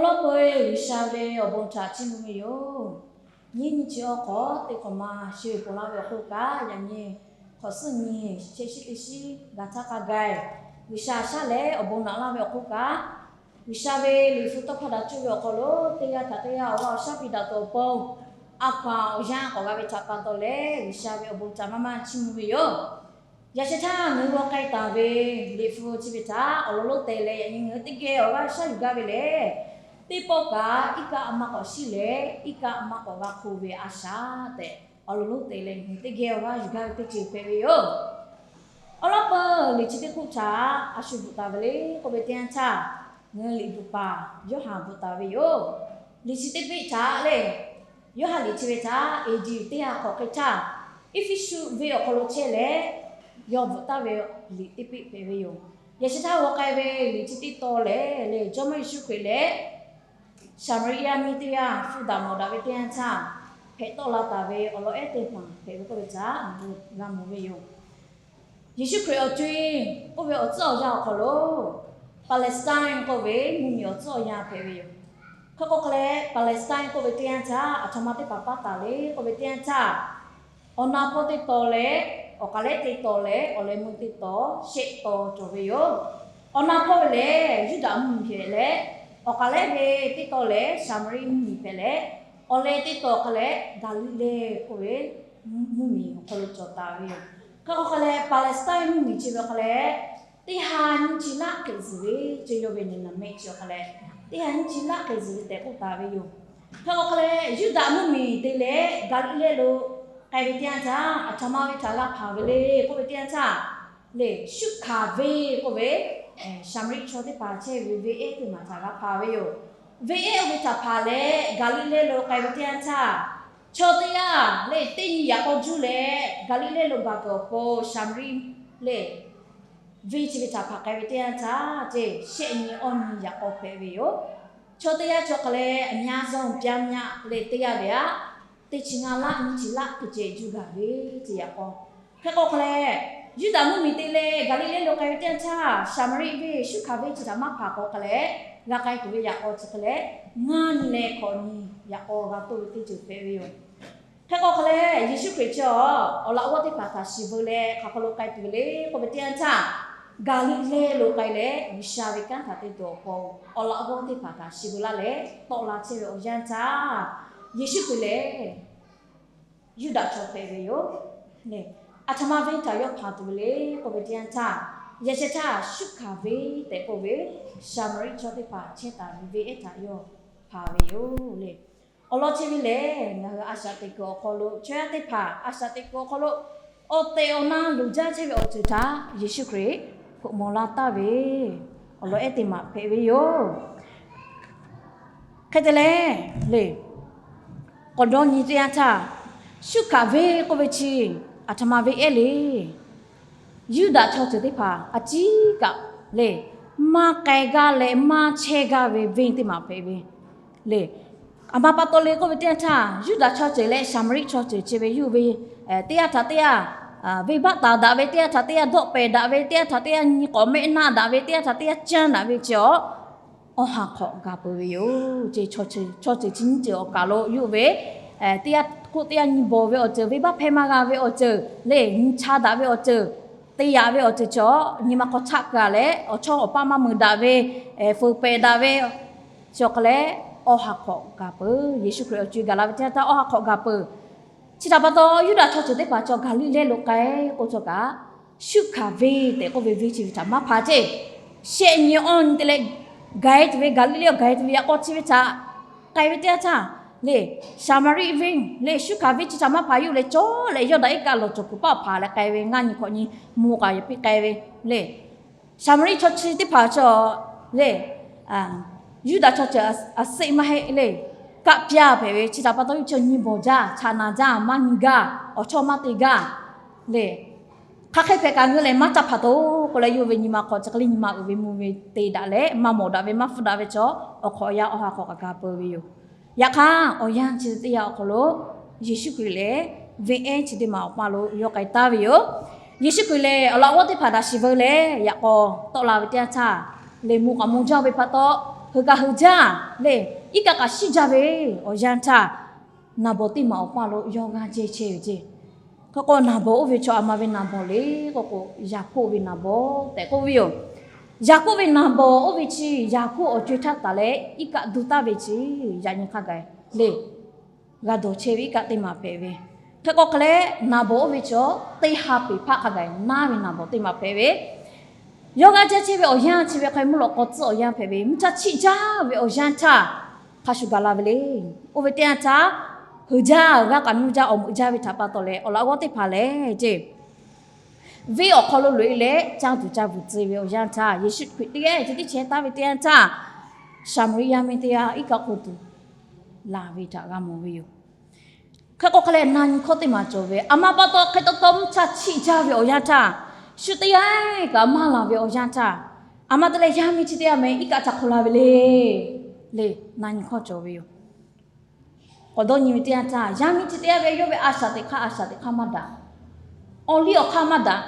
Awˬ lawn peuˬ, G'uiˬsha ve awˬ bon htaꞈ chiˇ mvuh ve yoˬ. Nyiˇ nyi chi awˬ hk'aw teˇ hk'awꞈ ma sheˍ ponˬ laˇ ve awˬ hk'oˆ kaꞈ, yaꞈ nyi hk'awꞈ suhˉ nyi shehˆ shiˉ teˇ shiˉ gaˬ htaˇ hk'a gaˬ, G'uiˬsha shaˉ leh awˬ bon naꞈ laˇ ve awˬ hk'oˆ kaꞈ, G'uiˬsha ve liꞈ hpu tawˇ hkawˇ daꞈ cuˇ ve awˬ hk'aw lo teˇ g'aˇ htaꞈ teˇ g'aˇ awˬ g'aˇ awˬ shaˉ piˇ daꞈ tuˬ awˬ pon, a hkaw-anˬ awˬ yanˇ k'awꞈ g'a ve htaꞈ pa taw leh, G'uiˬsha ve awˬ bon htaꞈ maˇ maˇ chiˇ mvuh ve yoˬ. Yaꞈ sheh htaˇ ngaˬ hui g'aw k'ai taˍ ve liꞈ hpu chi ve htaꞈ awˬ lawn lonˉ te leh, yaꞈ nyi ngaˬ hui teˇ geh awˬ g'aˇ shaˉ yuˬ gaˇ ve lehˬ, teˇ pawˆ kaꞈ iˉ kaˆ a maˇ k'awꞈ shiˉ leh, iˉ kaˆ a maˇ k'awꞈ g'a hk'o ve a shaꞈ tehꞈ, awˬ lawn lonˉ te leh ngaˬ hui teˇ geh awˬ g'aˇ yuˬ gaˇ ve teˇ ceuˬ hpehꞈ ve yoˬ. Awˬ lawn peuˬ, liꞈ chi teˇ hk'uˆ htaꞈ a shu bvuhꞈ taˍ ve le k'oˆ ve teˇ yanˇ htaˇ, ngaˬ hui liꞈ bvuhꞈ paˍ Yoˇhanˬ bvuhꞈ taˍ ve yoˬ. Liꞈ chi teˇ peˆ htaꞈ le, Yoˇhanˬ liꞈ chi ve htaꞈ A D teˇ ha hk'awꞈ hk'e htaˇ, Eˇfeˇsuꞈ venˇ awˬ hk'aw lo chehˇ leh yawˇ bvuhꞈ taˍ ve liꞈ teˇ peˆ hpehꞈ ve yoˬ. Yaꞈ sheh htaˇ g'aw k'ai ve liꞈ chi teˇ tawn lehˬ, lehˬ Jawˇmawˇ Yeˍsuˆ Hkriꞈ leh Saˍmaˍriˆ yaˇ miˇ teˇ g'aˇ hpu daꞈ mawˬ daꞈ ve teˇ yanˇ htaˇ, hpehꞈ tawˆ la taˍ ve awˬ lawn ehˉ teˇ hpaˍ hpehꞈ ve k'oˆ ve htaꞈ ngaˬ hui g'a mawˬ ve yoˬ. Yeˍsuˆ Hkriꞈ awˬ co e k'oˆ ve awˬ tcuhˉ awˬ yanˇ awˬ hk'aw lo, Palestine k'oˆ ve mvuhˇmiˬ awˬ tcuhˉ awˬ yanˇ hpehꞈ ve yoˬ. Hk'e k'o hk'a leh, Palestine k'oˆ ve teˇ yanˇ htaˇ aˬ htoꞈ ma teˇ hpaˍ paˇ taˍ le k'oˆ ve teˇ yanˇ htaˇ, awˬ na hpawˇ teˇ tawn leh, awˬ k'aˍ lehˉ teˇ tawn leh, awˬ leh meuˇ teˇ tawn shehˆ tawn cawˬ ve yoˬ. Awˬ na hpawˇ ve lehˬ Yuˇdaꞈ mvuhˇmiˬ hpehꞈ leh, awˬ k'aˍ lehˉ ve teˇ tawn lehˬ Saˍmaˍriˆ mvuhˇmiˬ hpehꞈ leh, awˬ leh teˇ tawn hk'a leh Gaˍliˍlehˇ k'oˆ ve mvuhˇmiˬ awˬ hk'aw lo cawˬ taˍ ve yoˬ. Hk'e k'o hk'a leh, Palestine mvuhˇmiˬ chi ve hk'a leh, teˇ ha nyiˇ chi laˆ hk'e zuhˬ ve, ceh yawˇ ve nehˬ naˍ mehˆ chi awˬ hk'a leh, teˇ ha nyiˇ chi laˆ hk'e zuhˬ ve tehꞈ k'oˆ taˍ ve yoˬ. Hk'e k'o hk'a leh, Yuˇdaꞈ mvuhˇmiˬ te leh Gaˍliˍlehˇ lo k'ai ve teˇ yanˇ htaˇ, aˬ htoꞈ ma ve htaꞈ g'a hpanˍ ve le k'oˆ ve teˇ yanˇ htaˇ, lehˬ Shuˆhkaˍ venˇ k'oˆ ve Saˍmaˍriˆ chaw teˇ hpaˍ chehˇ ve venˇ ehˉ teˇ maˬ htaꞈ g'a hpanˍ ve yoˬ. Venˇ ehˉ oˇ ve htaꞈ hpanˍ leh Gaˍliˍlehˇ lo k'ai ve teˇ yanˇ htaˇ, chaw teˇ g'aˇ lehˬ teˇ nyi yaꞈ k'aw juˇ leh Gaˍliˍlehˇ lo gaˬ kuiˬ awˬ pon Saˍmaˍriˆ lehˬ venˇ chi ve htaꞈ hpanˍ k'ai ve teˇ yanˇ htaˇ, ceh shehˆ nyi awˇ nyi yaꞈ k'aw hpehꞈ ve yoˬ. Chaw teˇ g'aˇ chaw hk'a leh အများဆုံး ပျမ်းမျှ lehˬ teˇ g'aˇ ve aꞈ, teˇ chi ngaˇ laˆ nyiˇ chi laˆ hk'e ceh juˇ gaˬ ve ceh yaꞈ k'aw. Hk'e k'o hk'a leh, Yuˇdaꞈ mvuhˇmiˬ te leh Gaˍliˍlehˇ lo k'ai ve teˇ yanˇ htaˇ, Saˍmaˍriˆ venˇ Shuˆhkaˍ venˇ chi htaꞈ maˇ hpanˍ k'o hk'a leh, g'a k'ai tuˬ ve yaꞈ k'aw chi hk'a leh, ngaˇ nyi leh hkawꞈ nyi yaꞈ k'aw g'a toˆ ve teˇ ceuˬ hpehꞈ ve yoˬ. Hk'e k'o hk'a leh, Yeˍsuˆ Hkriꞈ chi awˬ laꞈ g'awˇ teˇ hpaˍ htaꞈ shiˍ veu leh hk'aˬ hk'aw lo k'ai tuˬ ve le k'oˆ ve teˇ yanˇ htaˇ, Gaˍliˍlehˇ lo k'ai leh G'uiˬsha ve kanˉ htaꞈ te tuˬ awˬ pon awˬ laꞈ g'awˇ teˇ hpaˍ htaꞈ shiˍ veu laˇ leh tawˆ la chehˇ ve awˬ yanˇ htaˇ, Yeˍsuˆ Hkriꞈ lehˬ Yuˇdaꞈ chaw hpehꞈ ve yoˬ. Aˬ htoꞈ ma venˇ htaꞈ yawˇ hpanˍ tuˬ ve le k'oˆ ve teˇ yanˇ htaˇ, yaꞈ sheh htaˇ Shuˆhkaˍ venˇ tehꞈ k'oˆ ve Saˍmaˍriˆ chaw teˇ hpaˍ chehˇ taˍ ve venˇ ehˉ htaꞈ yawˇ hpanˍ ve yoˬ le. Awˬ lawn chi ve lehˬ, ngaˬ hui a shaꞈ teꞈ kuiˬ awˬ hk'aw lo chaw yaˇ teˇ hpaˍ a shaꞈ teꞈ kuiˬ awˬ hk'aw lo awˬ tehˬ awˬ na luˬ jaˇ chehˇ ve awˬ ceuˬ htaꞈ Yeˍsuˆ Hkriꞈ hpeuꞈ maw laˇ taˍ ve awˬ lawn ehˉ teˇ maˬ hpehꞈ ve yoˬ. Hk'e te leh, le, k'awꞈ dawˇ nyi teˇ yanˇ htaˇ, Shuˆhkaˍ venˇ k'oˆ ve chi aˬ htoꞈ ma venˇ ehˉ le. Yuˇdaꞈ chaw ceuˬ teˇ hpaˍ a ciˉ kaꞈ le, maˇ k'ai gaˇ leh maˇ chehˇ gaˇ ve venˇ teˇ maˬ hpehꞈ ve le. Aˬ ma pa taw le k'oˆ ve teˇ yanˇ htaˇ, Yuˇdaꞈ chaw ceuˬ leh Saˍmaˍriˆ chaw ceuˬ chi ve yuˇ ve teˇ g'aˇ htaꞈ teˇ g'aˇ venˇbaˆ taˍ daꞈ ve, teˇ g'aˇ htaꞈ teˇ g'aˇ dawˆ pehˍ daꞈ ve, teˇ g'aˇ htaꞈ teˇ g'aˇ nyi k'awꞈ mehˆ naˆ daꞈ ve, teˇ g'aˇ htaꞈ teˇ g'aˇ canˇ daꞈ ve chi awˬ awˬ ha hk'awꞈ gaˬ peuˬ ve yoˬ. Ceh chaw ceuˬ chi nyiˇ ceuˬ awˬ kaˬ lo yuˇ ve teˇ g'aˇ hk'oˆ teˇ g'aˇ nyi bawˬ ve awˬ ceuˬ, venˇbaˆ hpehˇ maˇ g'a ve awˬ ceuˬ le, nyi cha daꞈ ve awˬ ceuˬ, te yaꞈ ve awˬ ceuˬ chi awˬ nyi ma hk'aw htaˆ kaꞈ leh awˬ chawˇ awˬ paˇ maˇ meuꞈ daꞈ ve, fuiˍ pehˍ daꞈ ve chi awˬ hk'a leh awˬ ha hk'awꞈ gaˬ peuˬ. Yeˍsuˆ Hkriꞈ awˬ co e gaˬ la ve teˇ yanˇ htaˇ awˬ ha hk'awꞈ gaˬ peuˬ. Chi htaꞈ pa taw, Yuˇdaꞈ chaw ceuˬ teˇ hpaˍ chaw Gaˍliˍlehˇ lo k'ai k'o chaw kaꞈ, Shuˆhkaˍ venˇ tehꞈ k'oˆ ve venˇ chi ve htaꞈ maˇ hpanˍ ceˇ. Shehˆ nyi awˇ nyi te leh, gaˬ e tuˬ ve Gaˍliˍlehˇ awˬ gaˬ e tuˬ ve yaꞈ k'aw chi ve htaꞈ k'ai ve teˇ yanˇ htaˇ le, Saˍmaˍriˆ venˇ le Shuˆhkaˍ venˇ chi htaꞈ maˇ hpanˍ yuˬ leh cawˇ leh Yawˇdanˍ iˉ kaˆ lawˬ cawˬ kuiˬ paˆ hpanˍ leh k'ai ve ngaˇ nyi hkawꞈ nyi mvuh k'aꞈ yaꞈ piˇ k'ai ve le. Saˍmaˍriˆ chaw chi teˇ hpaˍ chaw le, Yuˇdaꞈ chaw ceuˬ a seˆ maˇ heˆ le, kaˆ pyaˇ hpehꞈ ve chi htaꞈ pa taw, yawˇ chi nyi bawˬ jaˇ, chaꞈ naˍ jaˇ, maˇ nyi gaˇ, awˬ chawˇ maˇ te gaˇ le. Hk'aˬ hk'e hpehꞈ kaꞈ ngaˬ hui lehˬ maˇ caˇ hpaˍ toˬ k'oˆ leh, yawˇ ve nyi ma hk'aw chi hk'e le nyi ma uiˍ ve mvuh ve te daꞈ leh, maˇ mawˬ daꞈ ve maˇ hpfuhˆ daꞈ ve chaw awˬ hk'awꞈ yaˇ awˬ ha hk'awꞈ kaꞈ gaˬ peuˬ ve yoˬ. Yaꞈ hk'aˇ, awˬ yanˇ chi teˇ yanˇ awˬ hk'aw lo Yeˍsuˆ Hkriꞈ lehˬ, venˇ ehˉ chi teˇ maˬ awˬ pa lo yawˇ k'ai taˍ ve yoˬ. Yeˍsuˆ Hkriꞈ lehˬ, awˬ laꞈ g'awˇ teˇ hpaˍ htaꞈ shiˍ veu leh yaꞈ k'aw tawˆ la ve teˇ yanˇ htaˇ, lehˬ mvuh k'aꞈ mvuh jaˇ ve pa taw, Heuˬ kaꞈ heuˬ jaˇ le, iˉ kaˆ kaꞈ shiˉ jaˇ ve awˬ yanˇ htaˇ, naˍ bawˍ teˇ maˬ awˬ paˇ lo yawˇ g'aˇ jehˇ chehˇ ve ceˇ. Hk'e k'o, naˍ bawˍ oˇ ve chaw a ma ve naˍ bawˍ le k'oˆ k'o, Yaˍkoˆ ve naˍ bawˍ tehꞈ k'oˆ ve yoˬ. Yaˍkoˆ ve naˍ bawˍ oˇ ve chi Yaˍkoˆ awˬ co-e htaˇ taˍ leh iˉ kaˆ duˇ taˍ ve chi yaꞈ nyi hk'a gaˬ le g'a dawˬ chehˇ ve iˉ kaˆ teˇ maˬ hpehꞈ ve. Hk'e k'o hk'e leh, naˍ bawˍ oˇ ve chaw teˇ ha peˍ hpaˆ hk'a gaˬ naˇ ve naˍ bawˍ teˇ maˬ hpehꞈ ve. Yawˇ g'aˇ jehˇ chehˇ ve awˬ yanˇ chi ve hk'e mvuhˇ lawꞈ k'aw tcuhˉ awˬ yanˇ hpehꞈ ve, mvuhˇ chaˇ chiˆ jaˇ ve awˬ yanˇ htaˇ hk'a shuˍ gaˬ la ve le. Oˇ ve teˇ yanˇ htaˇ, heuˬ jaˇ g'aˇ k'aꞈ nuˇ jaˇ awˬ meuꞈ jaˇ ve htaꞈ pa taw leh awˬ laꞈ g'awˇ teˇ hpaˍ lehˬ ceˇ, venˇ awˬ hk'aw lo loꞈ-e leh caˇ tuˬ caˇ bvuhˬ tcuh ve awˬ yanˇ htaˇ, Yeˍsuˆ Hkriꞈ teˇ g'aˇ chi teˇ chehˇ taˍ ve teˇ yanˇ htaˇ, Saˍmaˍriˆ yaˇ miˇ teˇ g'aˇ iˉ kaˆ hk'oˆ tuˬ laˬ ve htaꞈ g'a mawˬ ve yoˬ. Hk'e k'o hk'e leh, na nyi hkawˇ teˇ maˬ cawˬ ve, aˬ ma pa taw hk'e taw taw mvuhˇ chaˇ chiˆ jaˇ ve awˬ yanˇ htaˇ, shu teˇ g'aˇ kaꞈ maˇ laˬ ve awˬ yanˇ htaˇ, aˬ ma te leh yaˇ miˇ chi teˇ g'aˇ meh iˉ kaˆ ca hk'oˆ la ve le. Le, na nyi hkawˇ cawˬ ve yoˬ. K'awꞈ dawˇ nyi ve teˇ yanˇ htaˇ, yaˇ miˇ chi teˇ g'aˇ ve yawˇ ve a shaꞈ teꞈ hk'aˇ a shaꞈ teꞈ hk'aˇ maˇ daꞈ, awˬ liˇ awˬ hk'aˇ maˇ daꞈ,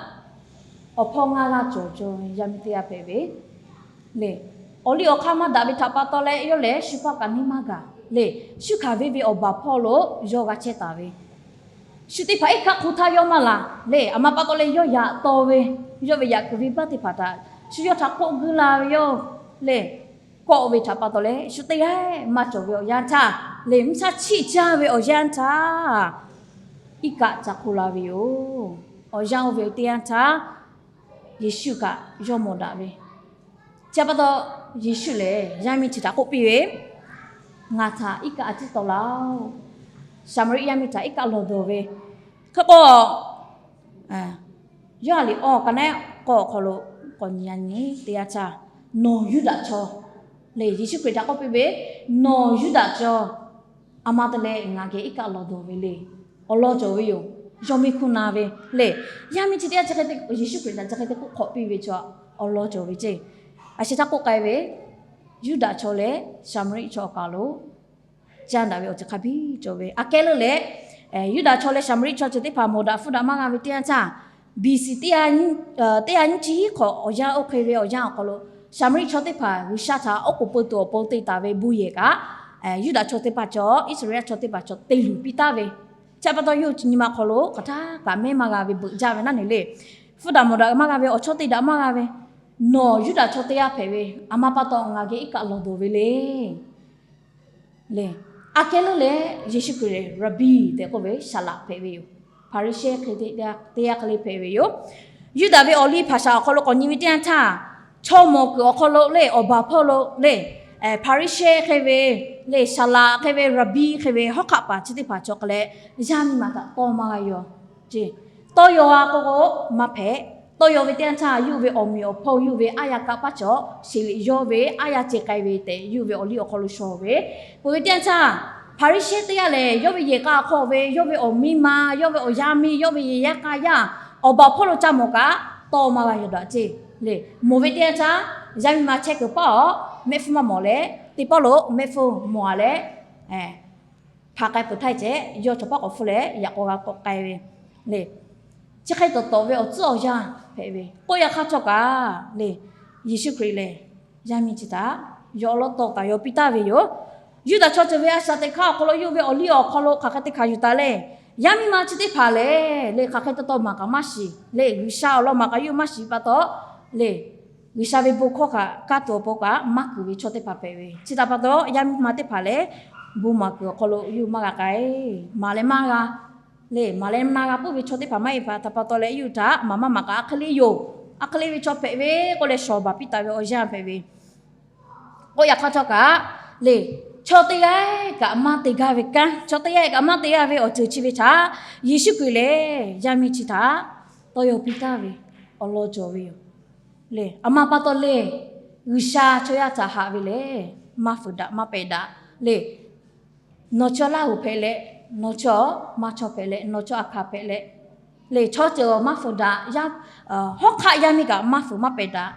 awˬ hpawˇ ngaˇ g'aˇ cawˬ cawˬ ve yaˇ miˇ teˇ g'aˇ hpehꞈ ve le. Awˬ liˇ awˬ hk'aˇ maˇ daꞈ ve htaꞈ pa taw leh yawˇ lehˬ shu paˇ kaꞈ neˇ maˇ gaˬ le. Shu hkanˍ ve ve awˬ baˬ hpawˇ lo yawˇ g'a chehˇ taˍ ve, shu teˇ hpaˍ iˉ kaˆ hk'oˆ htaˇ yawˇ maˇ laˬ le. Aˬ ma pa taw leh yawˇ yaꞈ taw ve, yawˇ ve yaꞈ kuiˬ ve baˇ teˇ hpaˍ htaꞈ shu yawˇ htaꞈ k'oˆ guˇ la ve yoˬ le. Kawˆ ve htaꞈ pa taw leh shu teˇ g'aˇ maˇ cawˬ ve awˬ yanˇ htaˇ, le mvuhˇ chaˇ chiˆ jaˇ ve awˬ yanˇ htaˇ, iˉ kaˆ ca hk'oˆ la ve yoˬ. Awˬ yanˇ oˇ ve teˇ yanˇ htaˇ, Yeˍsuˆ kaꞈ yawˇ mawˬ daꞈ ve. Chi pa taw, Yeˍsuˆ lehˬ yaˇ miˇ chi htaꞈ k'oˆ piˇ ve, Ngaˬ htaꞈ iˉ kaˆ a ciˉ taw laˇ-oˆ. Saˍmaˍriˆ yaˇ miˇ htaꞈ iˉ kaˆ lawˬ dawˬ ve. Hk'e k'o, yawˇ a liꞈ awˬ ka neˉ k'awˇ awˬ hk'aw lo k'awꞈ nyi a nyi teˇ yanˇ htaˇ, Nawˬ Yuˇdaꞈ chaw le, Yeˍsuˆ Hkriꞈ htaꞈ k'oˆ piˇ ve, Nawˬ Yuˇdaꞈ chaw, aˬ ma te leh ngaˬ geh iˉ kaˆ lawˬ dawˬ ve le. Awˬ lawn cawˬ ve yoˬ. Yawˇ miˇ hkuˇ na ve le. Yaˇ miˇ chi teˇ g'aˇ chi hk'e te Yeˍsuˆ Hkriꞈ htaꞈ chi hk'e te k'oˆ hk'awꞈ piˇ ve chaw, awˬ lawn cawˬ ve ceˇ. A shu htaˇ k'oˆ k'ai ve, Yuˇdaꞈ chaw leh Saˍmaˍriˆ chaw awˬ kaˬ lo caˇ daꞈ ve awˬ ceuˬ hk'a biˇ cawˬ ve. Aꞈ kehˉ leuˉ leh, Yuˇdaꞈ chaw leh Saˍmaˍriˆ chaw ceuˬ teˇ hpaˍ mawˬ daꞈ hpfuhˇ daꞈ maˇ g'a ve teˇ yanˇ htaˇ, B C teˇ a nyiˇ chi hiˉ hk'awꞈ awˬ yanˇ oˇ hk'e ve awˬ yanˇ awˬ hk'aw lo, Saˍmaˍriˆ chaw teˇ hpaˍ G'uiˬsha htaꞈ oˉ k'oˍ peu tuˬ awˬ pon te taˍ ve bon yehˬ kaꞈ, Yuˇdaꞈ chaw teˇ hpaˍ cawˬ, Iˉsaˍreˍlaˆ chaw teˇ hpaˍ cawˬ te luˬ piˇ taˍ ve. Chi pa taw yawˇ nyi ma hk'aw lo hk'aˬ htaˇ kaꞈ mehˉ maˇ g'a ve beuꞈ jaˇ ve naˉ ne le. Hpfuhˇ daꞈ mawˬ daꞈ maˇ g'a ve, awˬ chawˇ te daꞈ maˇ g'a ve, Nawˬ Yuˇdaꞈ chaw teˇ g'aˇ hpehꞈ ve, aˬ ma pa taw ngaˬ geh iˉ kaˆ lawˬ dawˬ ve le. Le, aˬ kehˉ leuˉ leh Yeˍsuˆ Hkriꞈ lehˬ Raˍbiˆ tehꞈ k'oˆ ve saˍ laꞈ hpehꞈ ve yoˬ. Hpaˍriˍsehˇ hk'e teˇ g'aˇ hk'e le hpehꞈ ve yoˬ. Yuˇdaꞈ ve awˬ liˇ hpaˍ shaˍ awˬ hk'aw lo k'awꞈ nyi ve teˇ yanˇ htaˇ, chaw mawˬ kuiˬ awˬ hk'aw lo le, awˬ baˬ hpawˇ lo le, Hpaˍriˍsehˇ hk'e ve le, saˍ laꞈ hk'e ve, Raˍbiˆ hk'e ve hawˉ hk'aˆ paˍ chi teˇ hpaˍ chaw hk'a leh, yaˇ miˇ ma htaꞈ tawˇ maˇ g'a yaw. Ceˇ, tawˇ yaw a k'o k'o maˇ hpehꞈ. Tawˇ yaw ve teˇ yanˇ htaˇ, yawˇ ve awˬ meꞈ awˬ hpawˇ yawˇ ve aˉ yaˇ kaˆ paˉ cawˬ sheˍ liꞈ yawˇ ve aˉ yaˇ ceh k'ai ve tehꞈ yawˇ ve awˬ liˇ awˬ hk'aw lo shawˍ ve. Peuˬ ve teˇ yanˇ htaˇ, Hpaˍriˍsehˇ teˇ g'aˇ lehˬ yawˇ ve yehˬ k'a hk'aw ve yawˇ ve awˬ miˇ ma, yawˇ ve awˬ yaˇ miˇ, yawˇ ve yehˬ yaˇ k'a yaˇ, awˬ baˬ hpawˇ lo ca mawˬ kaꞈ tawˇ maˇ g'a yaw daꞈ ceˇ. Le, mawˬ ve teˇ yanˇ htaˇ, yaˇ miˇ ma chehˇ kuiˬ paˉ awˬ, mehˆ hpfuhˇ maˇ mawˬ leh, teˇ pawˆ lo mehˆ hpfuhˇ mawˬ a leh, hpaˍ k'ai peuˬ htaˇ ceh yawˇ chaw paˉ k'awꞈ hpfuhˇ leh yaꞈ k'aw g'a k'awꞈ k'ai ve. Le, chi hk'e tawˍ tawˍ ve awˬ tcuhˉ awˬ yanˇ hpehꞈ ve k'oˆ, yaꞈ hk'aˇ htawˇ kaꞈ le, Yeˍsuˆ Hkriꞈ lehˬ yaˇ miˇ chi htaꞈ yawˇ awˬ lawn tawˍ taˍ yaw piˇ taˍ ve yoˬ. Yuˇdaꞈ chaw ceuˬ ve a shaꞈ teꞈ hk'aˇ awˬ hk'aw lo yawˇ ve awˬ liˇ awˬ hk'aw lo hk'aˬ hk'e te hkanˍ yuˬ taˍ le. Yaˇ miˇ ma chi teˇ hpaˍ lehˬ le, hk'aˬ hk'e taw taw maˍ kaꞈ maˇ shiˍ le, G'uiˬsha awˬ lawn maˍ kaꞈ yawˇ maˇ shiˍ pa taw le, G'uiˬsha ve bon hkawˇ htaꞈ kaˇ tuˬ awˬ pon kaꞈ maˇ kuiˬ ve chaw teˇ hpaˍ hpehꞈ ve. Chi htaꞈ pa taw yaˇ miˇ ma teˇ hpaˍ lehˬ, bon maˍ kuiˬ awˬ hk'aw lo yawˇ maˇ g'a k'ai. Maˍ leh maˇ g'a le, maˍ leh maˇ g'a puiˉ ve chaw teˇ hpaˍ maˇ heˆ hpaˍ htaꞈ pa taw leh, yawˇ htaꞈ maˍ maˇ maˍ kaꞈ a hk'e le yoˬ. A hk'e le ve chaw hpehꞈ ve k'oˆ leh shawˍ baˬ piˇ taˍ ve awˬ yanˇ hpehꞈ ve. K'oˆ, yaꞈ hk'aˇ htawˇ kaꞈ le, chaw teˇ g'aˇ kaꞈ maˇ te gaˇ ve kanˉ, chaw teˇ g'aˇ kaꞈ maˇ te g'a ve awˬ ceuˬ chi ve htaꞈ Yeˍsuˆ Hkriꞈ lehˬ yaˇ miˇ chi htaꞈ tawˇ yaw piˇ taˍ ve awˬ lawn cawˬ ve yoˬ. Le, aˬ ma pa taw le, G'uiˬsha chaw yaˇ htaꞈ haꞈ ve lehˬ, maˇ fuiˍ daꞈ maˇ pehˍ daꞈ le. Nawˬ chaw laˇ hoˍ hpehꞈ leh, nawˬ chaw maˇ chaw hpehꞈ leh, nawˬ chaw a hkanˍ hpehꞈ leh, le, chaw ceuˬ maˇ fuiˍ daꞈ yaˇ, hawˉ hk'aˆ yaˇ miˇ kaꞈ maˇ fuiˍ maˇ pehˍ daꞈ,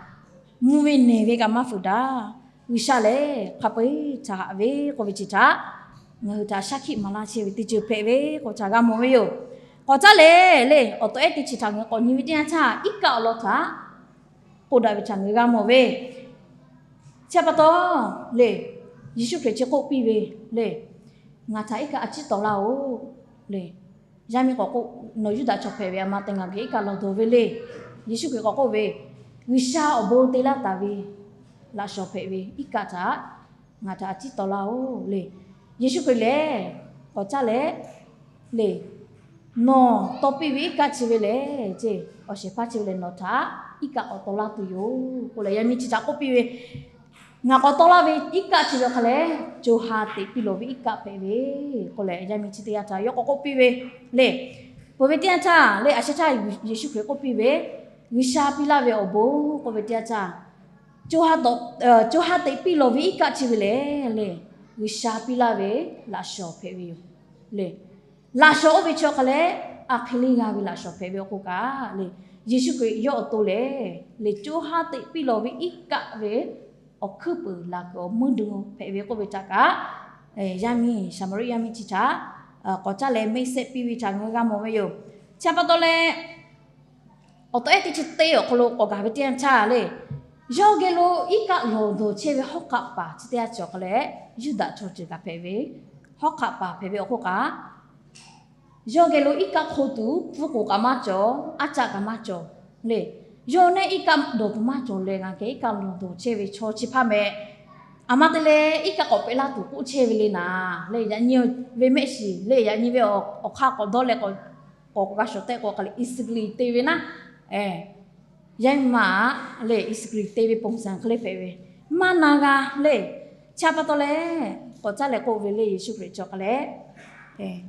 mvuh ve nehˬ ve kaꞈ maˇ fuiˍ daꞈ, G'uiˬsha lehˬ hk'a peu-eˬ htaꞈ haꞈ ve k'oˆ ve chi htaꞈ ngaˬ hui htaꞈ shaˉ hkiˆ maˍ laˇ chehˇ ve teˇ ceuˬ hpehꞈ ve k'oˆ htaꞈ g'a mawˬ ve yoˬ. K'awꞈ caˉ leh le, awˬ tawꞈ ehˉ teˇ chi htaꞈ ngaˬ hui k'awꞈ nyi ve teˇ yanˇ htaˇ, iˉ kaˆ awˬ lawn htaꞈ k'oˆ daꞈ ve htaꞈ ngaˬ hui g'a mawˬ ve. Chi pa taw le, Yeˍsuˆ Hkriꞈ chi k'oˆ piˇ ve le, Ngaˬ htaꞈ iˉ kaˆ a ciˉ tawˍ laˇ-oˬ le. Yaˇ miˇ k'awꞈ k'oˆ, Nawˬ Yuˇdaꞈ chaw hpehꞈ ve a ma te, ngaˬ geh iˉ kaˆ lawˬ dawˬ ve le. Yeˍsuˆ Hkriꞈ k'awꞈ k'oˆ ve, G'uiˬsha awˬ bon te laˇ taˍ ve laꞈ shawnˍ hpehꞈ ve iˉ kaˆ htaꞈ ngaˬ htaꞈ a ciˉ tawˍ laˇ-oˬ le. Yeˍsuˆ Hkriꞈ lehˬ k'awꞈ caˇ leh le, Nawˬ tawˍ piˇ ve iˉ kaˆ chi ve lehˬ, awˬ shehˍ hpaˇ chi ve lehˬ nawˬ htaꞈ iˉ kaˆ k'awꞈ tawˍ laˇ tuˬ yoˬ k'oˆ leh, yaˇ miˇ chi htaꞈ k'oˆ piˇ ve, Ngaˬ k'awꞈ tawˍ laˇ ve iˉ kaˆ chi ve hk'a lehˬ, co ha teꞈ piˇ lawˬ ve iˉ kaˆ hpehꞈ ve k'oˆ leh, yaˇ miˇ chi teˇ yanˇ htaꞈ yawˇ k'awꞈ k'oˆ piˇ ve le. Peuˬ ve teˇ yanˇ htaˇ le, a sheh htaˇ Yeˍsuˆ Hkriꞈ k'oˆ piˇ ve, G'uiˬsha piˇ laˇ ve awˬ bon k'oˆ ve teˇ yanˇ htaˇ, co ha teꞈ piˇ lawˬ ve iˉ kaˆ chi ve lehˬ le, G'uiˬsha piˇ laˇ ve laꞈ shawnˍ hpehꞈ ve yoˬ le. Laꞈ shawnˍ oˇ ve chi hk'a lehˬ, a hk'e le g'a ve laꞈ shawnˍ hpehꞈ ve awˬ hk'oˆ kaꞈ le, Yeˍsuˆ Hkriꞈ yawˇ awˬ to lehˬ le, co ha teꞈ piˇ lawˬ ve iˉ kaˆ ve awˬ hkuiˉ puiˍ laˬ kuiˬ awˬ meuˇ duˬ hpehꞈ ve k'oˆ ve htaꞈ kaꞈ, yaˇ miˇ Saˍmaˍriˆ yaˇ miˇ chi htaꞈ k'awꞈ caˇ leh meˆ sehˆ piˇ ve htaꞈ ngaˬ hui g'a mawˬ ve yoˬ. Chi pa taw leh, awˬ taw ehˉ teˇ chi teˇ awˬ hk'aw lo k'awꞈ gaˬ ve teˇ yanˇ htaˇ le, yawˇ geh lo iˉ kaˆ lawˬ dawˬ chehˇ ve hawˉ hk'aˆ paˍ chi teˇ yanˇ chi awˬ hk'a lehˬ, Yuˇdaꞈ chaw ceuˬ kaꞈ hpehꞈ ve, hawˉ hk'aˆ paˍ hpehꞈ ve awˬ hk'oˆ kaꞈ, yawˇ geh lo iˉ kaˆ hk'oˆ tuˬ pfuhˇ k'oˍ kaꞈ maˇ cawˬ, aˉ caˆ kaꞈ maˇ cawˬ le. Yawˇ neˉ iˉ kaˆ dawˬ tuˬ maˇ cawˬ leh, ngaˬ geh iˉ kaˆ lawˬ dawˬ chehˇ ve chaw chi hpaˇ meh, aˬ ma te leh iˉ kaˆ k'awꞈ pehꞈ laˇ tuˬ k'oˆ chehˇ ve le naˍ le. Yaꞈ nyi ve mehˆ shiˍ le, yaꞈ nyi ve awˬ hk'aˇ k'awꞈ dawˇ leh k'awꞈ k'awꞈ g'a shawˍ tehˆ k'o, hk'a leh อิสราเอล te ve naˉ, yaˇ miˇ ma le อิสราเอล te ve ပုံစံ hk'e le hpehꞈ ve, maˇ na g'a le. Chi pa taw leh, k'awꞈ caˇ leh k'oˆ ve le, Yeˍsuˆ Hkriꞈ chi awˬ hk'a lehˬ,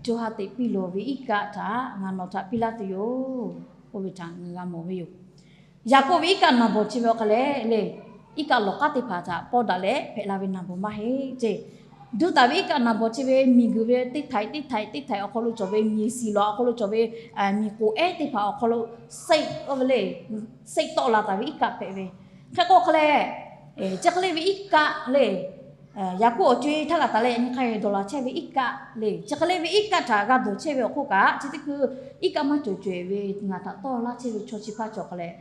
co ha teꞈ piˇ lawˬ ve iˉ kaˆ htaꞈ ngaˬ nawˬ htaꞈ piˇ laˇ tuˬ yoˬ k'oˆ ve htaꞈ ngaˬ g'a mawˬ ve yoˬ. Yaˍkoˆ ve iˉ kaˆ naˍ bawˬ chi ve awˬ hk'a lehˬ le, iˉ kaˆ lawˬ k'aˉ teˇ hpaˍ htaꞈ pawˇ daꞈ leh hpehꞈ la ve naˍ bawˬ maˇ heˆ ceˇ. Duˇ taˍ ve iˉ kaˆ naˍ bawˬ chi ve miˬguiˬ ve teˇ htaiꞈ teˇ htaiꞈ teˇ htaiꞈ awˬ hk'aw lo cawˬ ve, miˬ siˍ lawˬ awˬ hk'aw lo cawˬ ve, miˬ k'oˍ ehˉ teˇ hpaˍ awˬ hk'aw lo sehˆ oˇ ve le, sehˆ tawˆ la taˍ ve iˉ kaˆ hpehꞈ ve. Hk'e k'o hk'a leh, chi hk'e le ve iˉ kaˆ le, Yaˍkoˆ awˬ co-e htaˇ g'a taˍ leh yaꞈ nyi hk'a dawˬ laˬ chehˇ ve iˉ kaˆ le, chi hk'e le ve iˉ kaˆ htaꞈ g'a dawˬ chehˇ ve awˬ hk'oˆ kaꞈ, chi teˇ hkui iˉ kaˆ maˇ cawˬ cawehˬ ve ngaˬ htaꞈ tawˇ laˇ chehˇ ve chaw chi hpaˇ chi awˬ hk'a lehˬ,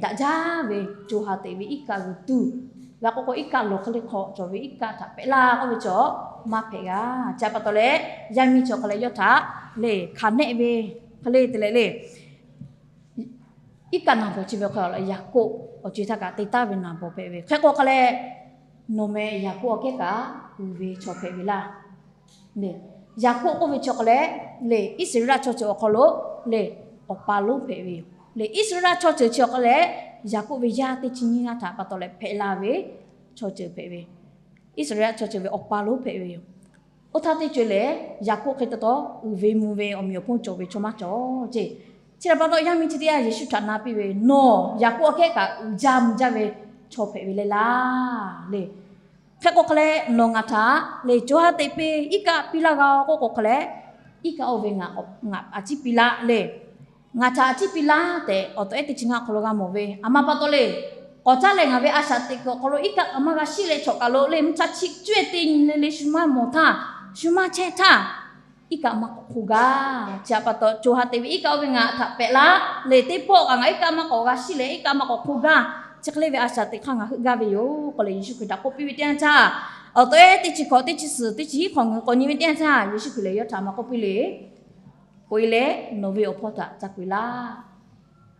daꞈ jaˇ ve co ha teꞈ ve iˉ kaˆ g'uiˬ tuˬ g'a k'oˆ k'o, iˉ kaˆ lawˬ hk'e le hk'aw cawˬ ve iˉ kaˆ htaꞈ pehꞈ laˇ k'oˆ ve chaw maˇ hpehꞈ g'a. Chi pa taw leh, yaˇ miˇ chi awˬ hk'a lehˬ yawˇ htaꞈ le hkanˍ nehˆ ve hk'e le te leh le, iˉ kaˆ naˍ bawˬ chi ve hk'aw lo Yaˍkoˆ awˬ co-e htaˇ kaꞈ te taˍ ve naˍ bawˬ hpehꞈ ve. Hk'e k'o hk'a leh, nawˬ meh Yaˍkoˆ awˬ kehˉ kaꞈ uiˍ ve chaw hpehꞈ ve laˇ. Yaˍkoˆ k'oˆ ve chi awˬ hk'a lehˬ le, Iˉsaˍreˍlaˆ chaw ceuˬ awˬ hk'aw lo le, awˬ pa lonˉ hpehꞈ ve yoˬ le. Iˉsaˍreˍlaˆ chaw ceuˬ chi awˬ hk'a lehˬ, Yaˍkoˆ ve yaˇ teˇ chi nyiˇ g'aˇ htaꞈ pa taw leh hpehꞈ la ve chaw ceuˬ hpehꞈ ve, Iˉsaˍreˍlaˆ chaw ceuˬ ve awˬ pa lonˉ hpehꞈ ve yoˬ. Oˇ htaˇ teˇ ceuˬ lehˬ, Yaˍkoˆ hk'e te taw uiˍ ve mvuh ve awˬ meꞈ awˬ hponˇ cawˬ ve chaw maˇ cawˬ ceˇ. Chi htaꞈ pa taw yaˇ miˇ chi teˇ g'aˇ Yeˍsuˆ htaꞈ na piˇ ve, Nawˬ Yaˍkoˆ awˬ kehˉ kaꞈ uiˍ jaˇ mvuh jaˇ ve chaw hpehꞈ ve le laˇ le. Hk'e k'o hk'a leh, nawˬ ngaˬ htaꞈ le co ha teꞈ piˇ iˉ kaˆ piˇ laˇ g'a k'oˆ k'o hk'a leh, iˉ kaˆ oˇ ve ngaˬ a ciˉ piˇ laˇ le. Ngaˬ htaꞈ a ciˉ piˇ laˇ tehꞈ awˬ taw ehˉ teˇ chi ngaˇ awˬ hk'aw lo g'a mawˬ ve. Aˬ ma pa taw le, k'awꞈ caˇ leh ngaˬ ve a shaꞈ teꞈ kuiˬ awˬ hk'aw lo iˉ kaˆ kaꞈ maˇ g'a shiˉ leh chawꞈ kaˬ lo le, mvuhˇ cha chi cuˇ-e te nyi le le shu maˇ mawˬ htaˇ, shu maˇ chehˇ htaˇ, iˉ kaˆ maˇ k'awꞈ hk'oˆ gaˇ. Chi htaꞈ pa taw co ha teꞈ ve iˉ kaˆ oˇ ve ngaˬ htaꞈ pehꞈ laˇ le, teˇ pawˆ kaꞈ ngaˬ iˉ kaˆ maˇ k'awꞈ g'a shiˉ leh iˉ kaˆ maˇ k'awꞈ hk'oˆ gaˇ. Chi hk'e le ve a shaꞈ teꞈ hk'aˇ ngaˬ heuˆ gaˇ ve yoˬ k'oˆ leh Yeˍsuˆ Hkriꞈ htaꞈ k'oˆ piˇ ve teˇ yanˇ htaˇ, awˬ taw ehˉ teˇ chi hkawꞈ teˇ chi suhˍ teˇ chi hiˉ hk'awꞈ ngaˬ hui k'awꞈ nyi ve teˇ yanˇ htaˇ, Yeˍsuˆ Hkriꞈ lehˬ yawˇ htaꞈ maˇ k'oˆ piˇ le, K'oꞈ-e leh nawˬ ve awˬ hpawˇ htaꞈ ca keu laˇ.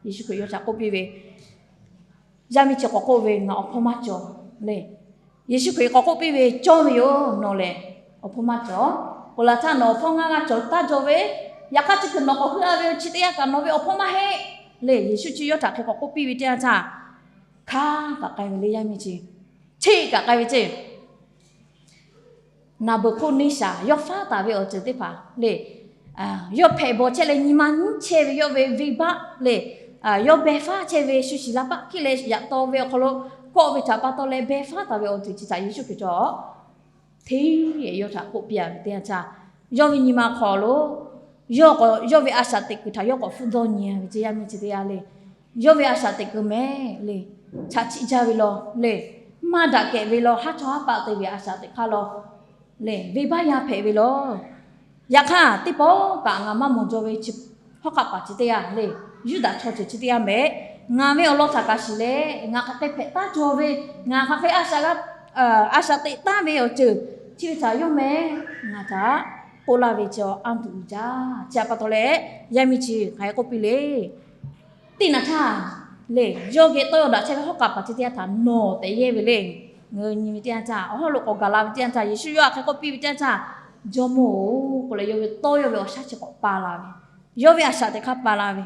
Yeˍsuˆ Hkriꞈ yawˇ htaꞈ k'oˆ piˇ ve, Yaˇ miˇ chi k'awꞈ k'oˆ ve, Ngaˬ awˬ hpawˇ maˇ cawˬ le. Yeˍsuˆ Hkriꞈ k'awꞈ k'oˆ piˇ ve, Cawˇ ve yoˬ, nawˬ lehˬ awˬ hpawˇ maˇ cawˬ. K'oꞈ laˬ htaˇ nawˬ awˬ hpawˇ ngaˇ g'a cawˬ taˇ jaw ve, yaꞈ hk'aˇ chi hkui nawˬ k'awꞈ heuˆ-a ve chi teˇ yanˇ kaꞈ nawˬ ve awˬ hpawˇ maˇ heˆ le. Yeˍsuˆ chi yawˇ htaꞈ hk'e k'awꞈ k'oˆ piˇ ve teˇ yanˇ htaˇ, hkanˉ kaꞈ k'ai ve le yaˇ miˇ chi, cheˆ kaꞈ k'ai ve ceˇ. Naˍ beuˬ hk'oˆ neˇ shaˍ yawˇ faˉ taˍ ve awˬ ceuˬ teˇ hpaˍ le, yawˇ hpehꞈ bawˬ chehˇ leh nyi ma nyiˉ chehˇ ve yawˇ ve venˇbaˆ le, yawˇ beh faˉ chehˇ ve shu shiˍ la paˆ hkiˆ leh yaꞈ taw ve awˬ hk'aw lo kawˆ ve htaꞈ pa taw leh beh faˉ taˍ ve awˬ ceuˬ chi htaꞈ Yeˍsuˆ Hkriꞈ cawˬ hteˇ yawˇ htaꞈ k'oˆ piˇ-a ve teˇ yanˇ htaˇ, yawˇ ve nyi ma hk'aw lo yawˇ k'awꞈ yawˇ ve a shaꞈ teꞈ kuiˬ htaꞈ yawˇ k'awꞈ hpfuhˆ dawˇ nyi-a ve ceˇ yaˇ miˇ chi teˇ yanˇ le. Yawˇ ve a shaꞈ teꞈ kuiˬ mehˍ le, chaꞈ chiˆ jaˇ ve law le, maˇ daꞈ kehˬ ve law, haˉ chawˇ haˉ paˆ te ve a shaꞈ teꞈ hk'aˇ law le, venˇbaˆ yaˇ hpehꞈ ve law. Yaꞈ hk'aˇ teˇ pawˆ kaꞈ ngaˬ maˇ mawˬ jaw ve hawˉ hk'aˆ paˍ chi teˇ yanˇ le, Yuˇdaꞈ chaw ceuˬ chi teˇ yanˇ mehˍ, ngaˬ ve awˬ lawn htaꞈ kaꞈ shiˍ leh ngaˬ hk'aˬ hk'e hpehꞈ taˉ jaw ve, ngaˬ hk'aˬ hk'e a shaꞈ g'a a shaꞈ teꞈ taˍ ve awˬ ceuˬ chi ve htaꞈ yawˇ meh ngaˬ htaꞈ k'oˆ laˇ ve chi awˬ anˇ tuˬ uiˍ jaˇ. Chi htaꞈ pa taw leh, yaˇ miˇ chi hk'aˬ hk'e k'oˆ piˇ le. Teˇ naꞈ htaˇ le, yawˇ geh tawˇ yaw daꞈ chehˇ ve hawˉ k'aˍ paˍ chi teˇ yanˇ htaꞈ nawˬ tehꞈ yehˇ ve le. Ngaˬ hui nyi ve teˇ yanˇ htaˇ, awˬ hawˉ lo k'awꞈ gaˬ la ve teˇ yanˇ htaˇ, Yeˍsuˆ yawˇ htaꞈ hk'aˬ hk'e k'oˆ piˇ ve teˇ yanˇ htaˇ, Jawˇmawˇ-oˬ, k'oˆ leh yawˇ ve tawˇ yaw ve awˬ shaˉ chi k'awꞈ pa la ve, yawˇ ve a shaꞈ teꞈ hk'aˇ pa la ve,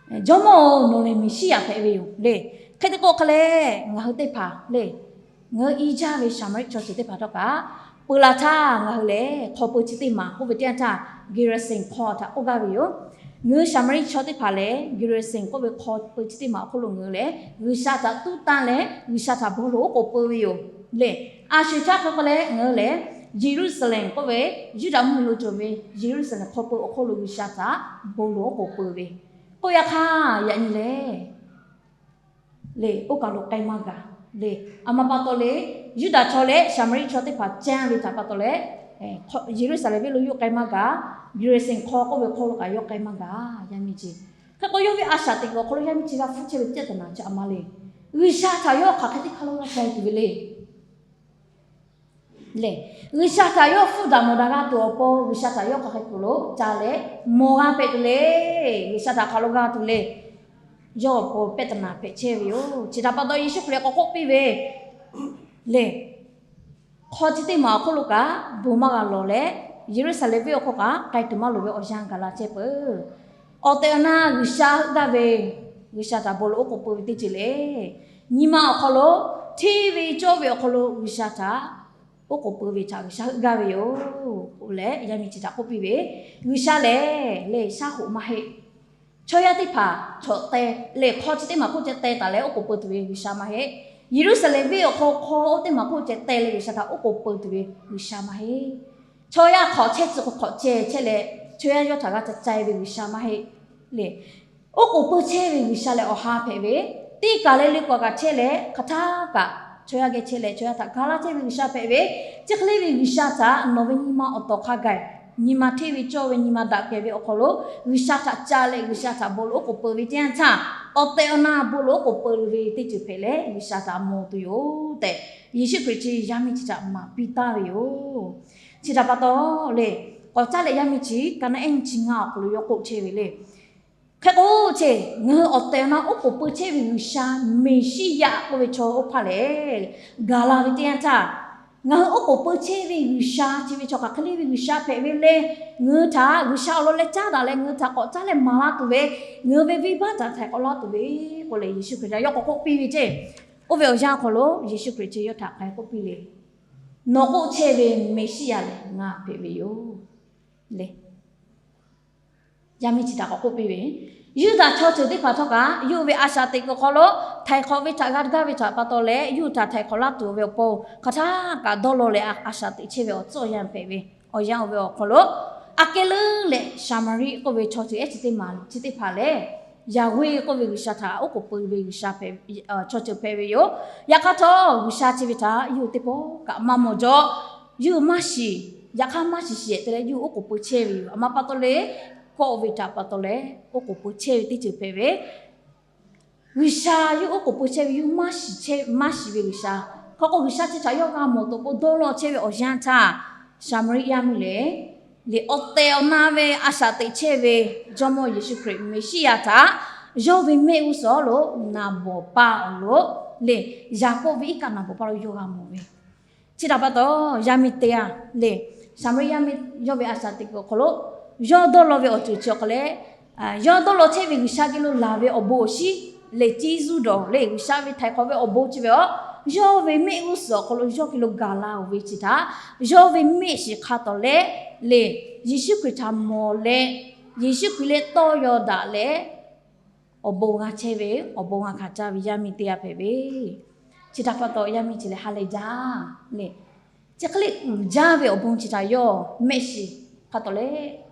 Jawˇmawˇ-oˬ, nawˬ lehˬ Meˍsiˉyaꞈ hpehꞈ ve yoˬ le. Hk'e te k'o hk'a leh, ngaˬ hui teˇ hpaˍ le, ngaˬ hui i jaˇ ve Saˍmaˍriˆ chaw ceuˬ teˇ hpaˍ htawˇ kaꞈ, peu la htaˇ ngaˬ hui lehˬ hk'aw peu chi teˇ maˬ k'oˆ ve teˇ yanˇ htaˇ, Geraˍsenˍ hk'aw htaꞈ k'oˆ gaˇ ve yoˬ. Ngaˬ hui Saˍmaˍriˆ chaw teˇ hpaˍ lehˬ, Geraˍsenˍ k'oˆ ve hk'aw peu chi teˇ maˬ awˬ hk'oˆ lo ngaˬ hui lehˬ G'uiˬsha htaꞈ tuˉ tanˇ leh G'uiˬsha htaꞈ bon lawˬ oˉ k'oˍ peu ve yoˬ le. A shuˍ htaˇ hk'e k'o leh ngaˬ hui lehˬ, Yeˍruˆsaˍlehnˍ k'oˆ ve Yuˇdaꞈ mvuhˇmiˬ lo cawˬ ve Yeˍruˆsaˍlehnˍ hk'aw peu awˬ hk'oˆ lo G'uiˬsha htaꞈ bon lawˬ oˉ k'oˍ peu ve k'oˆ, yaꞈ hk'aˇ yaꞈ nyi lehˬ le, oˇ kaˬ lo k'ai maˇ gaˬ le. A ma pa taw le, Yuˇdaꞈ chaw leh Saˍmaˍriˆ chaw teˇ hpaˍ canˇ ve htaꞈ pa taw leh, Yeˍruˆsaˍlehnˍ venˇ lo yawˇ k'ai maˇ gaˬ. Geraˍsenˍ hk'aw k'oˆ ve hk'aw lo kaꞈ yawˇ k'ai maˇ gaˬ, yaˇ miˇ chi. Hk'e k'o yawˇ ve a shaꞈ teꞈ kuiˬ awˬ hk'aw lo yaˇ miˇ chi g'a hpuˇ chehˇ ve teˇ ceuˬ naˬ chi a ma le. G'uiˬsha htaꞈ yawˇ hk'aˬ hk'e teˇ hk'aˇ lo g'a ca tuˬ ve le. Lehˬ, G'uiˬsha htaꞈ yawˇ hpfuhˇ daꞈ mawˬ daꞈ g'a tuˬ awˬ pon, G'uiˬsha htaꞈ yawˇ hk'aˬ hk'e tuˬ lo ca leh mawˬ g'a hpehꞈ tuˬ le. G'uiˬsha htaꞈ hk'aˬ lo g'a tuˬ le. Yawˇ awˬ pon pehˇ taˍ naˍ hpehꞈ chehˇ ve yoˬ. Chi htaꞈ pa taw Yeˍsuˆ Hkriꞈ k'awꞈ k'oˆ piˇ ve lehˬ, hk'aw chi teˇ maˬ awˬ hk'oˆ lo kaꞈ bon maˇ g'a lawˬ leh, Yeˍruˆsaˍlehnˍ venˇ awˬ hk'oˆ kaꞈ k'ai tuˬ maˇ loˍ ve awˬ yanˇ gaˬ la chehˇ peuˬ. Awˬ tehˬ awˬ na G'uiˬsha heuˆ gaˇ ve, G'uiˬsha htaꞈ bon lawˬ oˉ k'oˍ peu ve teˇ ceuˬ lehˬ, nyi ma awˬ hk'aw lo hteˇ ve cawˇ ve awˬ hk'aw lo G'uiˬsha htaꞈ oˉ k'oˍ peu ve htaꞈ G'uiˬsha heuˆ gaˇ ve yoˬ k'oˆ leh, yaˇ miˇ chi htaꞈ k'oˆ piˇ ve, G'uiˬsha lehˬ lehˬ shaˉ hoꞈ maˇ heˆ. Chaw yaˇ teˇ hpaˍ chaw teh lehˬ hk'aw chi teˇ maˬ hk'oˆ ceh teh taˍ leh oˉ k'oˍ peu tuˬ ve G'uiˬsha maˇ heˆ. Yeˍruˆsaˍlehnˍ venˇ awˬ hk'aw hk'aw oˇ teˇ maˬ hk'oˆ ceh teh leh G'uiˬsha htaꞈ oˉ k'oˍ peu tuˬ ve G'uiˬsha maˇ heˆ. Chaw yaˇ hk'awꞈ chehˇ tcuh hk'awꞈ chehˇ chehˇ leh, chaw yaˇ yawˇ htaꞈ g'a ca cai ve G'uiˬsha maˇ heˆ. Lehˬ, oˉ k'oˍ peu chehˇ ve G'uiˬsha lehˬ awˬ ha hpehꞈ ve, teˇ kaˬ leh le k'awꞈ kaꞈ chehˇ leh hk'aˬ htaˇ kaꞈ chaw yaˇ geh chehˇ leh chaw yaˇ htaꞈ ga laˇ chehˇ ve G'uiˬsha hpehꞈ ve, chi hk'e le ve G'uiˬsha htaꞈ nawˬ ve nyi ma awˬ tawˍ hk'a gaˬ, nyi ma hteˇ ve cawˇ ve nyi ma daꞈ kehˬ ve awˬ hk'aw lo G'uiˬsha htaꞈ ca leh G'uiˬsha htaꞈ bon lawˬ oˉ k'oˍ peu ve teˇ yanˇ htaˇ, awˬ tehˬ awˬ na bon lawˬ oˉ k'oˍ peu ve teˇ ceuˬ hpehꞈ leh G'uiˬsha htaꞈ mawˬ tuˬ yoˬ tehꞈ, Yeˍsuˆ Hkriꞈ chi yaˇ miˇ chi htaꞈ maˍ piˇ taˍ ve yoˬ. Chi htaꞈ pa taw lehˬ, k'awꞈ caˉ leh yaˇ miˇ chi Kaˍnaˆ ehˉ nyi chi ngaˇ awˬ hk'aw lo yawˇ k'oˆ chehˇ ve le. Hk'e k'o, che, ngaˬ hui awˬ tehˬ awˬ na oˉ k'oˍ peu chehˇ ve G'uiˬsha Meˍsiˉyaꞈ k'oˆ ve chaw oˇ hpaˇ lehˬ, gaˬ la ve teˇ yanˇ htaˇ, ngaˬ hui oˉ k'oˍ peu chehˇ ve G'uiˬsha chi ve chaw hk'aˬ hk'e le ve G'uiˬsha hpehꞈ ve le. Ngaˬ hui htaꞈ G'uiˬsha awˬ lawn leh caˉ daꞈ leh ngaˬ hui htaꞈ k'awꞈ caˉ leh maˍ laˇ tuˬ ve, ngaˬ hui ve venˇbaˆ htaꞈ htaiˍ k'awꞈ laˇ tuˬ ve k'oˆ leh Yeˍsuˆ Hkriꞈ htaꞈ yawˇ k'awꞈ k'oˆ piˇ ve ceˇ. Oˇ ve awˬ yanˇ awˬ hk'aw lo Yeˍsuˆ Hkriꞈ chi yawˇ htaꞈ hk'aˬ hk'e k'oˆ piˇ le. Nawˬ k'oˆ chehˇ ve Meˍsiˉyaꞈ lehˬ ngaˬ hpehꞈ ve yoˬ le. Yaˇ miˇ chi htaꞈ k'awꞈ k'oˆ piˇ ve, Yuˇdaꞈ chaw ceuˬ teˇ hpaˍ htawˇ kaꞈ yawˇ ve a shaꞈ teꞈ kuiˬ hk'aw lo htaiˍ hk'awꞈ ve htaꞈ g'a gaˇ ve htaꞈ pa taw leh, yawˇ hui htaꞈ htaiˍ hk'awꞈ laˇ tuˬ ve awˬ pon hk'aˬ htaˇ kaꞈ dawˇ law leh a shaꞈ teꞈ chehˇ ve awˬ tcuhˉ awˬ yanˇ hpehꞈ ve, awˬ yanˇ oˇ ve awˬ hk'aw lo, Aˍkeˍluˆ leh Saˍmaˍriˆ k'oˆ ve chaw ceuˬ ehˉ chi teˇ maˬ chi teˇ hpaˍ lehˬ, Yaˍhweˇ k'oˆ ve G'uiˬsha htaꞈ oˉ k'oˍ peu ve G'uiˬsha hpehꞈ, chaw ceuˬ hpehꞈ ve yoˬ. Yaꞈ hk'aˇ htawˇ, G'uiˬsha chi ve htaꞈ yawˇ hui teˇ pawˆ kaꞈ maˇ mawˬ jaw. Yawˇ hui maˇ shiˍ, yaꞈ hk'aˇ maˇ shiˍ shiˍ-ehˍ te leh yawˇ hui oˉ k'oˍ peu chehˇ ve yoˬ. A ma pa taw leh, kawˆ ve htaꞈ pa taw leh oˉ k'oˍ peu chehˇ ve teˇ ceuˬ hpehꞈ ve G'uiˬsha yawˇ hui oˉ k'oˍ peu chehˇ ve, yawˇ hui maˇ shiˍ chehˇ, maˇ shiˍ ve G'uiˬsha. Hk'e k'o, G'uiˬsha chi htaꞈ yawˇ g'a mawˬ tuˬ awˬ pon dawˇ law chehˇ ve awˬ yanˇ htaˇ, Saˍmaˍriˆ yaˇ miˇ lehˬ, lehˬ awˬ tehˬ awˬ na ve a shaꞈ teꞈ chehˇ ve Jawˇmawˇ Yeˍsuˆ Hkriꞈ Meˍsiˉyaꞈ htaꞈ yawˇ ve mehˆ g'uˇ suhˍ lo naˍ bawˍ paˇ awˬ lo lehˬ, Yaˍkoˆ ve iˉ kaˆ naˍ bawˍ paˇ lo yawˇ g'a mawˬ ve Chi htaꞈ pa taw, yaˇ miˇ teˇ g'aˇ lehˬ, Saˍmaˍriˆ yaˇ miˇ yawˇ ve a shaꞈ teꞈ kuiˬ awˬ hk'aw lo yawˇ dawˇ law ve awˬ ceuˬ chi awˬ hk'aw leh, yawˇ dawˇ law chehˇ ve G'uiˬsha geh lo laˬ ve awˬ bon awˬ shinˉ lehˬ, ciˇ zuˇ dawˬ lehˬ, G'uiˬsha ve htaiˍ hk'awꞈ ve awˬ bon chi ve aˬ, yawˇ ve mehˆ g'uˇ suhˍ awˬ hk'aw lo yawˇ geh lo gaˬ la-oˬ ve chi htaꞈ yawˇ ve mehˆ shiˍ hk'a tawˍ leh lehˬ, Yeˍsuˆ Hkriꞈ htaꞈ mawˬ leh, Yeˍsuˆ Hkriꞈ leh tawˇ yaw daꞈ leh, awˬ bon g'a chehˇ ve, awˬ bon g'a hkanˍ caˇ ve yaˇ miˇ teˇ g'aˇ hpehꞈ ve. Chi htaꞈ pa taw, yaˇ miˇ chi lehˬ ha lehˬ jaˇ lehˬ, chi hk'e le uiˍ jaˇ ve awˬ bon chi htaꞈ yawˇ mehˆ shiˍ hk'a tawˍ leh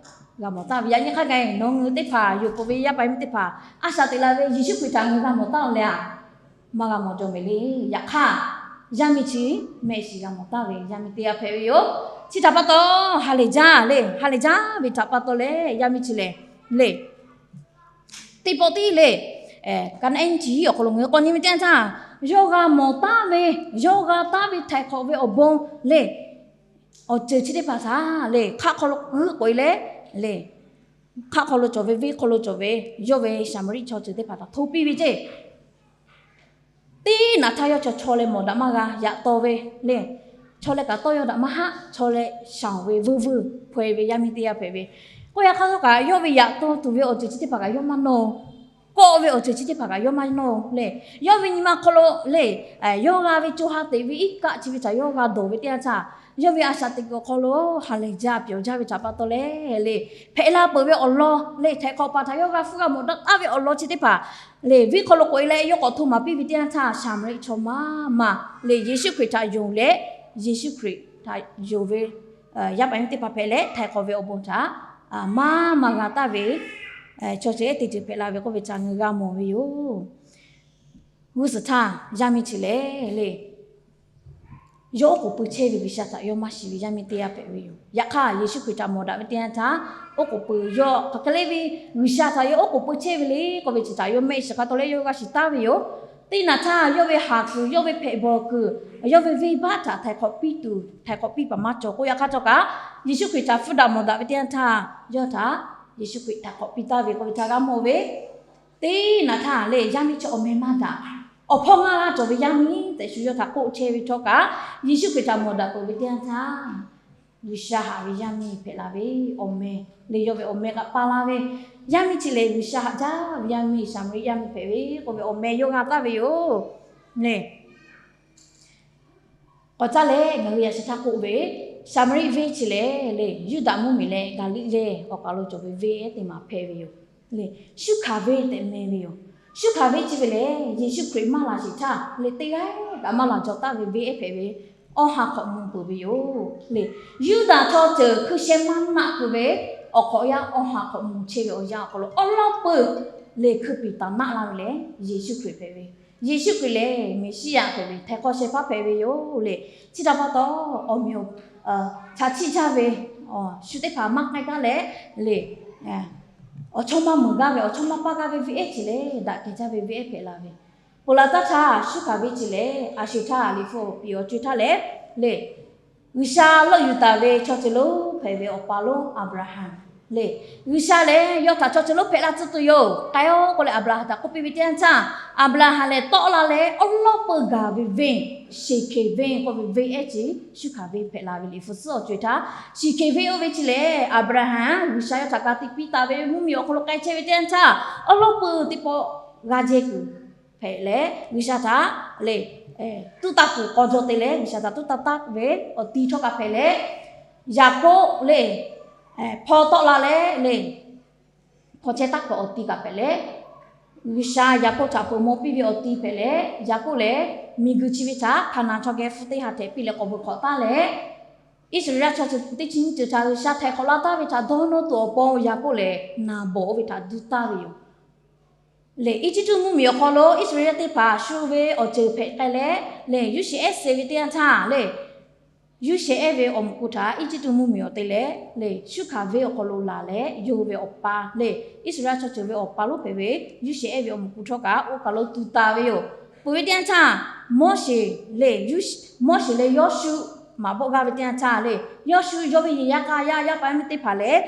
g'a mawˬ taˍ ve. Yaꞈ nyi hk'a gaˬ nawˬ hui teˇ hpaˍ, yonˍ peuˬ ve yaˇ paˍ yaˇ miˇ teˇ hpaˍ, a shaꞈ teꞈ la ve Yeˍsuˆ Hkriꞈ htaꞈ ngaˬ hui g'a mawˬ taˍ-oˬ leh a, maˇ g'a mawˬ jaw mehˍ le. Yaꞈ hk'aˇ, yaˇ miˇ chi mehˆ shiˍ g'a mawˬ taˍ ve yaˇ miˇ teˇ g'aˇ hpehꞈ ve yoˬ. Chi htaꞈ pa taw, ha lehˬ jaˇ lehˬ, ha lehˬ jaˇ ve htaꞈ pa taw leh yaˇ miˇ chi lehˬ lehˬ, teˇ pawˆ tiˉ lehˬ, Kaˍnaˆ ehˉ nyiˇ chi awˬ hk'aw lo ngaˬ hui k'awꞈ nyi ve teˇ yanˇ htaˇ, yawˇ g'a mawˬ taˉ ve, yawˇ g'a taˉ ve htaiˍ hk'awꞈ ve awˬ bon le, awˬ ceuˬ chi teˇ hpaˍ htaꞈ le hk'aˆ hk'aw lo g'euˆ k'oꞈ e leh le, hk'aˆ hk'aw lo cawˬ ve, venˇ hk'aw lo cawˬ ve, yawˇ ve Saˍmaˍriˆ chaw ceuˬ teˇ hpaˍ htaꞈ hto piˇ ve ceˇ. Teˇ naꞈ htaˇ yawˇ chaw chaw leh mawˬ daꞈ maˇ g'a, yaꞈ taw ve le, chaw leh kaꞈ tawˇ yaw daꞈ maˇ haˆ, chaw leh shaˍ ve vuiˇ vuiˇ hpaw e ve yaˇ miˇ teˇ g'aˇ hpehꞈ ve. K'oˆ yaꞈ hk'aˇ htawˇ kaꞈ yawˇ ve yaꞈ taw tuˬ ve awˬ ceuˬ chi teˇ hpaˍ kaꞈ yawˇ maˇ nawˇ, kawˆ ve awˬ ceuˬ chi teˇ hpaˍ kaꞈ yawˇ maˇ nawˇ le, yawˇ ve nyi ma hk'aw lo le, yawˇ g'a ve co ha teꞈ ve iˉ kaˆ chi ve htaꞈ yawˇ g'a dawˬ ve teˇ yanˇ htaˇ, yawˇ ve a shaꞈ teꞈ kuiˬ awˬ hk'aw lo ha lehˬ jaˇ pyawˬ jaˇ ve htaꞈ pa taw leh le, hpehꞈ la peuˬ ve awˬ lawn le, htaiˍ hk'awꞈ paˍ htaꞈ yawˇ g'a hpfuhˇ g'a mawˬ daꞈ taˉ ve awˬ lawn chi teˇ hpaˍ le, venˇ hk'aw lo k'oꞈ e leh yawˇ k'awꞈ hto maˍ piˇ ve teˇ yanˇ htaˇ, Saˍmaˍriˆ chaw maˇ maˇ le, Yeˍsuˆ Hkriꞈ htaꞈ yonˍ leh, Yeˍsuˆ Hkriꞈ htaꞈ yonˍ ve yaˇ paˍ yaˇ miˇ teˇ hpaˍ hpehꞈ leh, htaiˍ hk'awꞈ ve awˬ bon htaꞈ maˇ maˇ g'a taˍ ve chaw ceuˬ ehˉ teˇ ceuˬ hpehꞈ la ve k'oˆ ve htaꞈ ngaˬ hui g'a mawˬ ve yoˬ. G'uˇ suhˍ htaˇ yaˇ miˇ chi lehˬ le, yawˇ oˉ k'oˍ pui chehˇ ve G'uiˬsha htaꞈ yawˇ maˇ shiˍ ve yaˇ miˇ teˇ g'aˇ hpehꞈ ve yoˬ. Yaꞈ hk'aˇ, Yeˍsuˆ Hkriꞈ htaꞈ mawˬ daꞈ ve teˇ yanˇ htaˇ, oˉ k'oˍ pui yawˇ hk'aˬ hk'e le ve G'uiˬsha htaꞈ yawˇ oˉ k'oˍ pui chehˇ ve le k'oˆ ve chi htaꞈ yawˇ mehˆ shiˍ hk'a taw leh yawˇ g'a shiˍ taˍ ve yoˬ. Teˇ naꞈ htaˇ yawˇ ve haˍ kuiˬ, yawˇ ve hpehꞈ bawˬ kuiˬ, yawˇ ve venˇbaˆ htaꞈ htaiˍ hk'awꞈ piˇ tuˬ, htaiˍ hk'awꞈ piˇ paˍ maˇ cawˬ k'oˆ yaꞈ hk'aˇ htawˇ kaꞈ, Yeˍsuˆ Hkriꞈ htaꞈ hpfuhˇ daꞈ mawˬ daꞈ ve teˇ yanˇ htaˇ, yawˇ htaꞈ Yeˍsuˆ Hkriꞈ htaiˍ hk'awꞈ piˇ taˍ ve k'oˆ ve htaꞈ g'a mawˬ ve. Teˇ naꞈ htaˇ le, yaˇ miˇ chi awˬ meh maˇ daꞈ. Awˬ hpawˇ ngaˇ g'aˇ cawˬ ve yaˇ miˇ tehꞈ shu yawˇ htaꞈ k'oˆ chehˇ ve htawˇ kaꞈ, Yeˍsuˆ Hkriꞈ htaꞈ mawˬ daꞈ peuˬ ve teˇ yanˇ htaˇ, G'uiˬsha haꞈ ve yaˇ miˇ hpehꞈ la ve awˬ meh le, yawˇ ve awˬ meh k'aꞈ pa la ve yaˇ miˇ chi lehˬ, G'uiˬsha haꞈ jaˇ ve yaˇ miˇ, Saˍmaˍriˆ yaˇ miˇ hpehꞈ ve k'oˆ ve awˬ meh yawˇ g'a taˍ ve yoˬ le. K'awꞈ caˇ leh ngaˬ hui yaꞈ sheh htaˇ k'oˆ ve, Saˍmaˍriˆ venˇ chi lehˬ le, Yuˇdaꞈ mvuhˇmiˬ leh Gaˍliˆ lehˇ awˬ kaˬ lo cawˬ ve venˇ ehˉ teˇ maˬ hpehꞈ ve yoˬ le. Shuˉ hkanˍ venˇ tehꞈ meh ve yoˬ. Shuˉ hkanˍ venˇ chi ve lehˬ, Yeˍsuˆ Hkriꞈ maˇ laˬ sheˍ htaˇ le, teˇ g'aˇ kaꞈ maˇ laˬ jaw taˍ ve venˇ ehˉ hpehꞈ ve, awˬ ha hk'awꞈ mvuh peuˬ ve yoˬ le. Yuˇdaꞈ chaw ceuˬ hkui sheh maˇ naˆ keu ve awˬ hk'awꞈ yaˇ awˬ ha hk'awꞈ mvuh chehˇ ve awˬ yanˇ awˬ hk'aw lo awˉ lawˉ peuˬ le, hkui piˍ taˍ naˆ la ve lehˬ, Yeˍsuˆ Hkriꞈ hpehꞈ ve. Yeˍsuˆ Hkriꞈ lehˬ, Meˍsiˉyaꞈ hpehꞈ ve, htaiˍ hk'awꞈ shehˍ hpaˇ hpehꞈ ve yoˬ le. Chi htaꞈ pa taw, awˬ meꞈ awˬ htaꞈ chiˇ jaˇ ve shu teˇ hpaˍ maˇ k'ai gaˇ leh le, awˬ chawˇ maˇ meuˍ gaˇ ve, awˬ chawˇ maˇ paˇ gaˇ ve venˇ ehˉ chi lehˬ, daꞈ kehˬ jaˇ ve venˇ ehˉ hpehꞈ la ve. Ponˬ laˬ taˇ htaˇ, shuˉ hkanˍ venˇ chi lehˬ, a sho htaˇ liꞈ hpu awˬ piˍ awˬ co e htaˇ lehˬ le, G'uiˬsha leuˆ yuˬ taˍ ve chaw ceuˬ lonˉ hpehꞈ ve awˬ pa lonˉ Aˍbraˍhanˍ le. G'uiˬsha lehˬ, yawˇ htaꞈ chaw ceuˬ lonˉ hpehꞈ la tcuh tuˬ yoˬ, k'ai-oˆ k'oˆ leh Aˍbraˍhanˍ htaꞈ k'oˆ piˇ ve teˇ yanˇ htaˇ, Aˍbraˍhanˍ lehˬ tawˆ la leh awˉ lawˉ peuˬ gaˬ ve venˇ, Sheˍhkeˍ venˇ k'oˆ ve venˇ ehˉ chi shuˉ hkanˍ venˇ hpehꞈ la ve liꞈ hpu suhˉ awˬ co e htaˇ, Sheˍhkeˍ venˇ oˇ ve chi lehˬ, Aˍbraˍhanˍ G'uiˬsha yawˇ htaꞈ ka tiꞈ piˇ taˍ ve mvuhˇmiˬ awˬ hk'aw lo k'ai chehˇ ve teˇ yanˇ htaˇ, awˉ lawˉ peuˬ teˇ pawˆ g'a jehˇ kuiˬ hpehꞈ leh, G'uiˬsha htaꞈ le tuˉ taˇ kuiˬ k'aw jaw te leh, G'uiˬsha htaꞈ tuˉ taˇ taˇ ve awˬ ti htawˇ kaꞈ hpehꞈ leh, Yaˍkoˆ le hpaw tawˆ la leh le, hpaw chehˇ taˇ kuiˬ awˬ ti kaꞈ hpehꞈ leh, G'uiˬsha Yaˍkoˆ htaꞈ hpeuꞈ maw piˇ ve awˬ ti hpehꞈ leh, Yaˍkoˆ lehˬ miˬguiˬ chi ve htaꞈ Hkaˍnanˍ chaw geh hpfuhˇ teˇ ha htehꞈ piˇ leh k'awꞈ bvuhˬ hk'awꞈ taˍ leh, Iˉsaˍreˍlaˆ chaw ceuˬ teˇ chi nyiˇ ceuˬ htaꞈ G'uiˬsha htaiˍ hk'awꞈ laˇ taˍ ve htaꞈ dawˇ nawˇ tuˬ awˬ pon Yaˍkoˆ lehˬ naˍ bawˬ oˇ ve htaꞈ duˇ taˍ ve yoˬ. Lehˬ, Eˇjiˇtuꞈ mvuhˇmiˬ awˬ hk'aw lo Iˉsaˍreˍlaˆ teˇ hpaˍ shu ve awˬ ceuˬ hpehꞈ k'ai leh, lehˬ Yoˇsehꞈ ehˉ suh ve teˇ yanˇ htaˇ lehˬ, Yoˇsehꞈ ehˉ ve awˬ moˍ ku htaꞈ Eˇjiˇtuꞈ mvuhˇmiˬ awˬ te leh, lehˬ shuˉ hkanˍ venˇ awˬ hk'aw lo laˬ leh yonˍ ve awˬ pa lehˬ, Iˉsaˍreˍlaˆ chaw ceuˬ ve awˬ pa lonˉ hpehꞈ ve Yoˇsehꞈ ehˉ ve awˬ moˍ ku htawˇ kaꞈ oˇ kaˬ lo tuˬ taˍ ve yoˬ. Peuˬ ve teˇ yanˇ htaˇ, Moˉseˍ lehˬ, Moˉseˍ leh Yawˇshuˆ maˍ bawˆ gaˇ ve teˇ yanˇ htaˇ lehˬ, Yawˇshuˆ yawˇ ve yehˬ yaˇ k'a yaˇ yaˇ paˍ yaˇ miˇ teˇ hpaˍ lehˬ,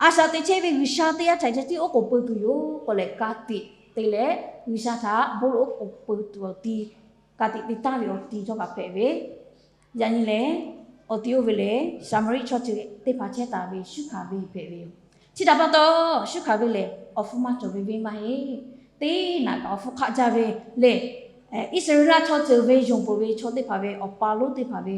a shaꞈ teꞈ chehˇ ve G'uiˬsha teˇ g'aˇ htaꞈ ceh tiˉ oˉ k'oˍ pui tuˬ yoˬ k'oˆ leh ka tiꞈ te leh, G'uiˬsha htaꞈ bon lawˬ oˉ k'oˍ pui tuˬ awˬ ti, ka tiꞈ te taˍ ve awˬ ti htawˇ kaꞈ hpehꞈ ve. Yaꞈ nyi lehˬ, awˬ ti oˇ ve lehˬ, Saˍmaˍriˆ chaw ceuˬ teˇ hpaˍ chehˇ taˍ ve shuˉ hkanˍ venˇ hpehꞈ ve yoˬ. Chi htaꞈ pa taw, shuˉ hkanˍ venˇ lehˬ awˬ hpfuhˇ maˇ cawˬ ve venˇ maˇ heˆ. Teˇ naꞈ kaꞈ awˬ hpfuhˇ hk'aˆ jaˇ ve lehˬ, Iˉsaˍreˍlaˆ chaw ceuˬ ve yonˍ peuˬ ve chaw teˇ hpaˍ ve awˬ pa lonˉ teˇ hpaˍ ve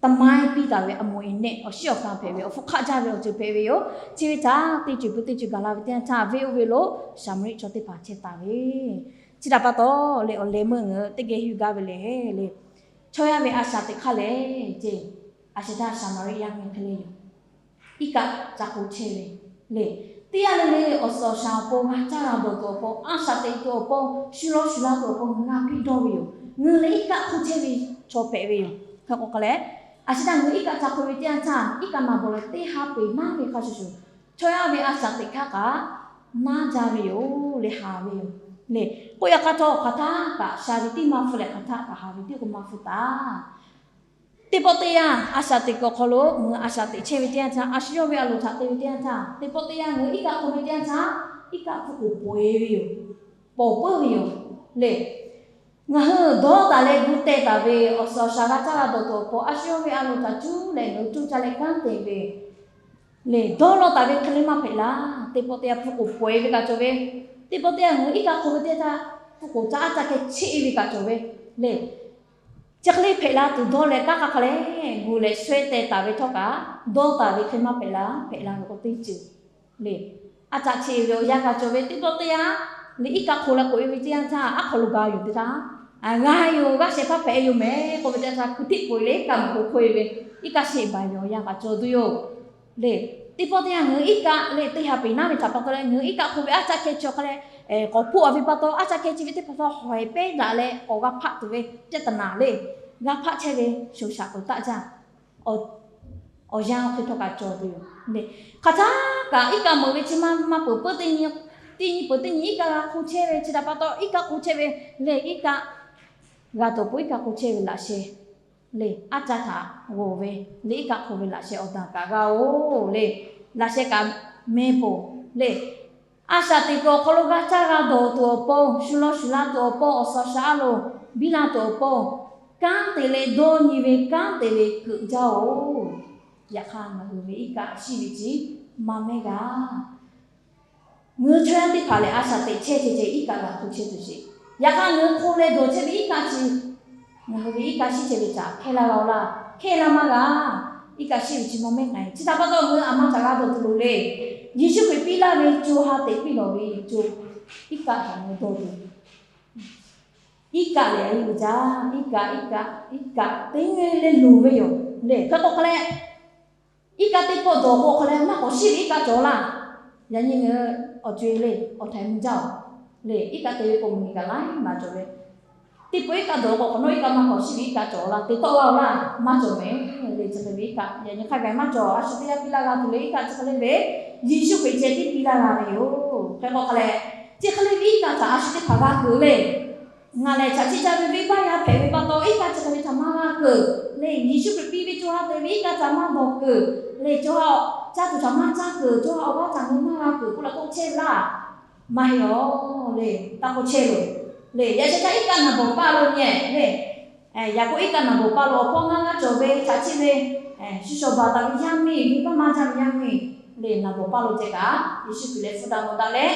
taˍ maiˉ piˇ taˍ ve a moˍ eˍ nehˆ awˬ shiˉ awˬ hkanˍ hpehꞈ ve, awˬ hpfuhˇ hk'aˆ jaˇ ve awˬ ceuˬ hpehꞈ ve yoˬ. Chi ve htaꞈ teˇ ceuˬ pui teˇ ceuˬ gaˬ la ve teˇ yanˇ htaˇ, venˇ oˇ ve lo Saˍmaˍriˆ chaw teˇ hpaˍ chehˇ taˍ ve. Chi htaꞈ pa taw lehˬ, awˬ leh meuˇ ngaˬ hui teˇ geh henˇ gaˇ ve lehˬ le, chaw yaˇ ve a shaꞈ teꞈ hk'aˇ lehˬ, a shaꞈ htaˇ Saˍmaˍriˆ yaˇ miˇ hk'e le yoˬ. Iˉ kaˆ ca hk'o chehˇ ve le. Teˇ g'aˇ le le awˬ suhˍ awˬ shaˍ awˬ pon, g'a caˇ g'a dawˬ tuˬ awˬ pon, a shaꞈ teꞈ tuˬ awˬ pon, shu lawˇ shu laˇ tuˬ awˬ pon ngaˬ piˇ dawˇ ve yoˬ. Ngaˬ hui lehˬ iˉ kaˆ hk'oˆ chehˇ ve chaw hpehꞈ ve yoˬ. Hk'e k'o hk'a leh, a shaꞈ htaˇ ngaˬ hui iˉ kaˆ ca hk'o ve teˇ yanˇ htaˇ, iˉ kaˆ naˍ bawˬ leh teˇ ha peˍ naˉ ve hk'a shuˍ shuˍ, chaw yaˇ ve a shaꞈ teꞈ hk'aˇ kaꞈ naˉ jaˇ ve yoˬ le, haˍ ve yoˬ. Le, k'oˆ yaꞈ hk'aˇ htawˇ, hk'aˬ htaˇ kaꞈ sha ve tiˉ maˇ hpfuhˇ leh, hk'aˬ htaˇ kaꞈ haˍ ve tiˉ k'o maˇ hpfuhˇ taˍ. Teˇ pawˆ teˇ yanˇ, a shaꞈ teꞈ kuiˬ awˬ hk'aw lo ngaˬ hui a shaꞈ teꞈ chehˇ ve teˇ yanˇ htaˇ, a shu yawˇ ve a loˍ htaꞈ te ve teˇ yanˇ htaˇ, teˇ pawˆ teˇ yanˇ ngaˬ hui iˉ kaˆ hk'o ve teˇ yanˇ htaˇ, iˉ kaˆ hpfuhˇ k'oˍ pawˬ-e ve yoˬ. Pawˬ puiˉ ve yoˬ. Le, ngaˬ hui dawˇ taˍ leh gu teh taˍ ve awˬ suhˍ awˬ shaˍ g'a caˇ g'a dawˬ tuˬ awˬ pon, a shu yawˇ ve a loˍ htaꞈ cuˇ leh ngaˬ hui coˇ caˇ leh kanˉ te ve le, dawˇ law taˍ ve hk'e le maˇ hpehꞈ laˇ. Teˇ pawˆ teˇ yanˇ hpfuhˇ k'oˍ pawˬ-e ve kaꞈ cawˬ ve, teˇ pawˆ teˇ yanˇ ngaˬ hui iˉ kaˆ hk'o ve teˇ yanˇ htaˇ, hpfuhˇ k'oˍ caˇ a caˇ keh cheˆ-e ve kaꞈ cawˬ ve le. Chi hk'e le hpehꞈ la tuˬ dawˇ leh kanˉ hk'a hk'a leh gu leh shawehˇ teh taˍ ve htawˇ kaꞈ, dawˇ taˍ ve hk'e maˇ hpehꞈ laˇ, hpehꞈ la ve k'o teˇ ceuˬ le. A caꞈ cheˆ ve awˬ yanˇ kaꞈ cawˬ ve, teˇ pawˆ teˇ yanˇ le iˉ kaˆ hk'o leh k'oꞈ-e ve teˇ yanˇ htaˇ, aˉ hk'aw lo ga yoˬ teˇ htaˇ, g'a yoˬ, g'aˇ shehˍ hpaˇ hpehꞈ yoˬ mehˍ k'oˆ ve teˇ yanˇ htaˇ, hkui tiˆ k'oꞈ-e leh iˉ kaˆ mvuhˇ k'oˍ hk'oˆ-e ve, iˉ kaˆ sheˆ baˬ ve awˬ yanˇ kaꞈ cawˬ tuˬ yoˬ. Le, teˇ pawˆ teˇ yanˇ ngaˬ hui iˉ kaˆ le teˇ ha peˍ naˉ ve htaꞈ pa taw leh, ngaˬ hui iˉ kaˆ hk'o ve a caˇ keh chi awˬ hk'a leh k'awꞈ hpoˆ-a ve pa taw, a caˇ keh chi ve teˇ pa taw hawehˬ pehˉ daꞈ leh k'awꞈ g'a hpaˆ tuˬ ve teˇ taˍ naˍ le, g'a hpaˆ chehˇ ve shoˍ shaꞈ k'oˍ taˆ jaˇ. Awˬ yanˇ hk'e htawˇ kaꞈ cawˬ tuˬ yoˬ. Hk'aˬ htaˇ kaꞈ iˉ kaˆ meuꞈ ve chi maˇ maˇ peuˬ peuˬ teˇ nyi, teˇ nyi peuˬ teˇ nyi iˉ kaˆ g'a hk'oˆ chehˇ ve chi htaꞈ pa taw, iˉ kaˆ hk'oˆ chehˇ ve le, iˉ kaˆ g'a tuˬ awˬ pon iˉ kaˆ hk'oˆ chehˇ ve laꞈ sheh le, a caˇ htaꞈ g'awˬ ve le, iˉ kaˆ hk'oˆ ve laꞈ sheh awˬ daꞈ kaꞈ g'a-oˬ le, laꞈ sheh kaꞈ meh poˬ le. A shaꞈ teꞈ kuiˬ awˬ hk'aw lo g'a caˇ g'a dawˬ tuˬ awˬ pon, shu law shuˍ la tuˬ awˬ pon, awˬ suhˍ awˬ shaˍ a loˍ biˇ la tuˬ awˬ pon, kanˉ te leh dawˇ nyi ve kanˉ te ve keuꞈ jaˇ-oˬ. Yaꞈ hk'aˇ ngaˬ hui ve iˉ kaˆ shiˆ ve chi maˇ mehˉ g'a. Ngaˬ hui chaw yaˇ teˇ hpaˍ lehˬ, a shaꞈ teꞈ chehˇ ceh ceh iˉ kaˆ g'a hk'oˆ chehˇ tuˬ sheˍ. Yaꞈ hk'aˇ ngaˬ hui hk'oˆ leh dawˬ chehˇ ve iˉ kaˆ chi, ngaˬ hui ve iˉ kaˆ shiˆ chehˇ ve htaꞈ hkehˇ laˇ g'a-oˬ laˇ, hkehˇ laˇ maˇ g'a. Iˉ kaˆ shiˆ ve chi maˇ mehˉ k'ai. Chi htaꞈ pa taw ngaˬ hui a ma htaꞈ g'a dawˬ tuˬ loˍ le. Yeˍsuˆ Hkriꞈ piˇ laˇ ve co ha teꞈ piˇ lawˬ ve co iˉ kaˆ htaꞈ ngaˬ hui dawˬ tuˬ. Iˉ kaˆ lehˬ a yeˇ uiˍ jaˇ, iˉ kaˆ, iˉ kaˆ, iˉ kaˆ teˇ g'aˇ leh loˍ ve yoˬ le. Hk'e k'o hk'a leh, iˉ kaˆ teˇ pawˆ dawˬ k'o hk'a leh maˇ k'awꞈ shiˆ ve iˉ kaˆ cawˬ laˇ. Yaꞈ nyi ngaˬ hui awˬ co-e le, awˬ htaiˍ mvuh jaˇ-oˬ le. Iˉ kaˆ te ve k'o mvuhˇ miˬ kaꞈ laiˉ maˬ cawˬ ve, teˇ pawˆ iˉ kaˆ dawˬ k'o hk'awꞈ nawˉ iˉ kaˆ maˇ k'awꞈ shiˆ ve iˉ kaˆ cawˬ laˇ, te tawˆ laˇ-oˬ laˇ, maˇ cawˬ mehˍ le. Chi hk'e ve iˉ kaˆ yaꞈ nyi hk'a gaˬ maˇ cawˬ. A shu teˇ g'aˇ piˇ laˇ g'a tuˬ le, iˉ kaˆ chi hk'e le ve Yeˍsuˆ Hkriꞈ ceh tiˉ piˇ laˇ g'a ve yoˬ. Hk'e k'o hk'a leh, chi hk'e le ve iˉ kaˆ htaꞈ a shu teˇ hpaˍ g'a keunˍ le. Ngaˬ lehˬ chaꞈ chiˇ caˇ ve venˇ baˆ yaˇ hpehꞈ ve pa taw, iˉ kaˆ chi hk'e ve htaꞈ maˇ g'a keunˍ le. Yeˍsuˆ Hkriꞈ piˇ ve co ha teꞈ ve iˉ kaˆ htaꞈ maˇ dawˬ keunˍ le. Co ha caˇ tuˬ htaꞈ maˇ caˇ keunˍ, co ha awˬ g'aˇ htaꞈ ngaˬ hui maˇ g'a keunˍ k'oˆ leh k'oˆ chehˇ ve laˇ. Maˇ heˆ-oˬ le, taˇ k'oˆ chehˇ loˬ le. Yaꞈ sheh htaˇ iˉ kaˆ naˬ bawˬ paˇ lo nyi le. Yaꞈ k'o iˉ kaˆ naˬ bawˬ paˇ lo awˬ hpawˇ ngaˇ g'aˇ cawˬ ve chaꞈ chiˇ ve, shu shawˍ baˬ taˍ ve yaˇ miˇ, venˇ baˆ maˇ jaˇ ve yaˇ miˇ le, naˬ bawˬ paˇ lo ceh kaꞈ Yeˍsuˆ Hkriꞈ leh hpfuhˇ daꞈ mawˬ daꞈ leh,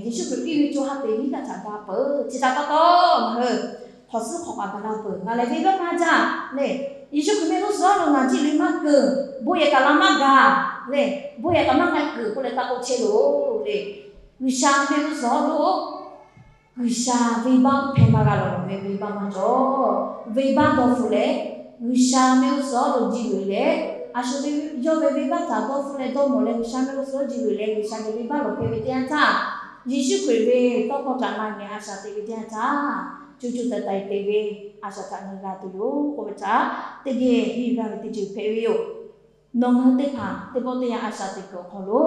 Yeˍsuˆ Hkriꞈ piˇ ve co ha teꞈ ve iˉ kaˆ htaꞈ g'a peuˬ. Chi htaꞈ pa taw ngaˬ hui hk'awꞈ suhˉ hk'awꞈ kaꞈ gaˬ la peuˬ. Ngaˬ lehˬ venˇ baˆ maˇ jaˇ le. Yeˍsuˆ Hkriꞈ mehˆ g'uˇ suhˍ lo ngaˬ jiˆ le maˇ keunˍ, bon yehˬ kaꞈ la maˇ gaˬ le. Bon yehˬ kaꞈ maˇ k'ai kuiˬ k'oˆ leh taˇ k'oˆ chehˇ loˬ le. G'uiˬsha mehˆ g'uˇ suhˍ lo G'uiˬsha venˇbaˆ hpehˇ maˇ g'a lawˬ ve venˇbaˆ maˇ cawˬ. Venˇbaˆ dawˇ hpfuhˆ leh, G'uiˬsha mehˆ g'uˇ suhˍ lo ji g'euꞈ leh, a shu yawˇ ve venˇbaˆ htaꞈ dawˇ hpfuhˆ leh dawˇ mawˬ leh G'uiˬsha mehˆ g'uˇ suhˍ ji g'euꞈ leh G'uiˬsha ve venˇbaˆ lawˬ hpehˇ ve teˇ yanˇ htaˇ, Yeˍsuˆ Hkriꞈ ve tawˇ hkawˇ htaꞈ na nyi a shaꞈ teꞈ ve teˇ yanˇ htaˇ, co co taiˍ taiˍ te ve a shaꞈ htaꞈ nyi g'a tuˬ yoˬ k'oˆ ve htaꞈ teˇ geh henˇ yuˬ g'a ve teˇ ceuˬ hpehꞈ ve yoˬ. Nawˬ ngaˬ hui teˇ hpaˍ teˇ pawˆ teˇ yanˇ a shaꞈ teꞈ kuiˬ awˬ hk'aw lo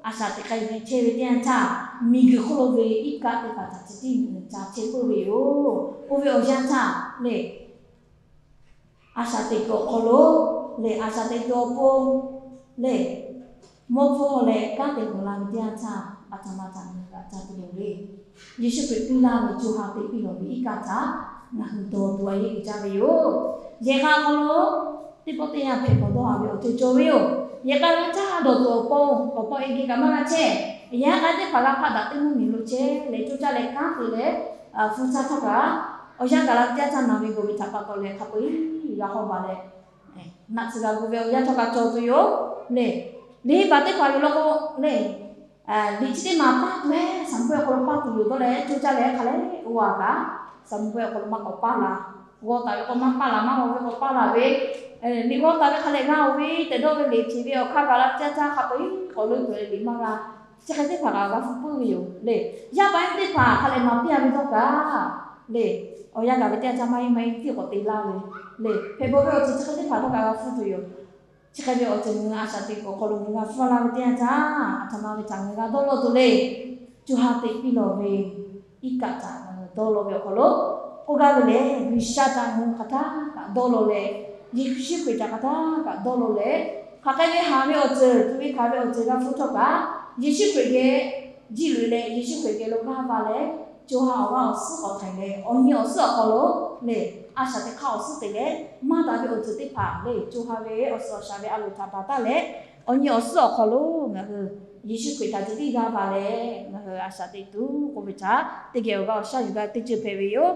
a shaꞈ teꞈ k'ai ve chehˇ ve teˇ yanˇ htaˇ, miˬguiˬ hk'oˆ lo ve iˉ kaˆ teˇ hpaˍ htaꞈ chi tiˉ nyi ca chehˇ k'oˆ ve yoˬ. Oˇ ve awˬ yanˇ htaˇ le, a shaꞈ teꞈ kuiˬ awˬ hk'aw lo le, a shaꞈ teꞈ kuiˬ awˬ pon le, mawˇ hpfuhˇ hawˬ leh kanˉ te g'awˬ la ve teˇ yanˇ htaˇ, a htoꞈ ma htaꞈ ngaˬ hui g'a ca tuˬ loˍ le. Yeˍsuˆ Hkriꞈ piˇ laˇ ve co ha teꞈ piˇ lawˬ ve iˉ kaˆ htaꞈ ngaˬ hui dawˬ tuˬ a yeˇ uiˍ jaˇ ve yoˬ. Yehˬ k'a hk'aw lo teˇ pawˆ teˇ yanˇ hpehꞈ k'awꞈ dawˇ a ve awˬ ceuˬ cawˬ ve yoˬ. Yehˬ k'a g'a caˇ dawˬ tuˬ awˬ pon, awˬ pon e geh kaꞈ maˇ g'a chehˇ. Yehˬ k'a teˇ hpaˍ g'a hpaˆ daꞈ teˇ mvuhˇmiˬ lo chehˇ leh, coˇ caˇ leh kanˉ te leh, hpfuhˇ caˇ htawˇ kaꞈ, awˬ yanˇ gaˬ la ve teˇ yanˇ htaˇ naˬ ve gawˬ ve htaꞈ pa taw leh hk'a peu-e g'a hawˇ baˬ leh, naˆ tsuhˇ g'a gu ve awˬ yanˇ htawˇ kaꞈ cawˬ tuˬ yoˬ le. Liꞈ baˬ teˇ hpaˍ yoˬ law k'o le, liꞈ chi teˇ maˬ paˇ tuˬ leh, saˍ mvuhˇ ehˉ awˬ hk'aw lo paˇ tuˬ yoˬ dawˇ leh, coˇ caˇ leh hk'a leh oˇ a kaꞈ, saˍ mvuhˇ ehˉ awˬ hk'aw lo maˇ k'awꞈ paˇ la. G'aw taˍ ve k'o maˇ paˇ la, maˇ g'aw ve k'o paˇ la ve, liꞈ g'aw taˍ ve hk'a leh g'a-oˬ ve tehꞈ dawˇ ve liꞈ hpeꞈ ve awˬ hk'aˇ gaˬ la ve teˇ yanˇ htaˇ hk'a peu-e k'awꞈ leuˆ tuˬ leh liꞈ maˇ g'a. Chi hk'e teˇ hpaˍ kaꞈ g'a hpfuhˇ puiˉ ve yoˬ le. Yaˇ paˍ yaˇ miˇ teˇ hpaˍ hk'a leh maˍ piˇ a ve dawˇ kaꞈ le, awˬ yanˇ gaˬ ve teˇ yanˇ htaˇ maˇ heˆ maˇ heˆ tiˉ k'awꞈ te laˇ ve le. Hpehꞈ bawˬ ve awˬ ceuˬ chi hk'e teˇ hpaˍ htawˇ kaꞈ g'a hpfuhˇ tuˬ yoˬ. Chi hk'e ve awˬ ceuˬ ngaˬ hui a shaꞈ teꞈ kuiˬ awˬ hk'aw lo ngaˬ hui g'a hpfuhˇ laˇ ve teˇ yanˇ htaˇ, a htoꞈ ma ve htaꞈ ngaˬ hui g'a dawˇ law tuˬ le. Co ha teꞈ piˇ lawˬ ve iˉ kaˆ htaꞈ ngaˬ hui dawˇ law ve awˬ hk'aw lo k'oˆ gaˇ ve lehˬ, G'uiˬsha htaꞈ ngaˬ hui hk'aˬ htaˇ kaꞈ dawˇ law leh, Yeˍsuˆ Hkriꞈ htaꞈ hk'aˬ htaˇ kaꞈ dawˇ law leh, hk'aˬ hk'e ve haˍ ve awˬ ceuˬ, tuꞈ ve hkanˍ ve awˬ ceuˬ g'a hpfuhˇ htawˇ kaꞈ, Yeˍsuˆ Hkriꞈ geh jiˇ loꞈ leh Yeˍsuˆ Hkriꞈ geh lo g'aˇ va leh, co ha awˬ g'aˇ awˬ suhˉ k'awꞈ htaiˍ leh, awˬ nyi awˬ suhˉ awˬ hk'aw lo lehˬ, a shaꞈ teꞈ hk'aˇ awˬ suhˉ te leh, maˇ daꞈ ve awˬ ceuˬ teˇ hpaˍ lehˬ, co ha ve awˬ suhˍ awˬ shaˍ ve a loˍ htaꞈ baˬ taˉ leh, awˬ nyi awˬ suhˉ awˬ hk'aw lo ngaˬ hui Yeˍsuˆ Hkriꞈ htaꞈ ceh tiˉ g'aˇ va leh, ngaˬ hui a shaꞈ teꞈ tuˬ k'oˆ ve htaꞈ teˇ geh awˬ g'aˇ awˬ shaˉ yuˬ gaˇ teˇ ceuˬ hpehꞈ ve yoˬ.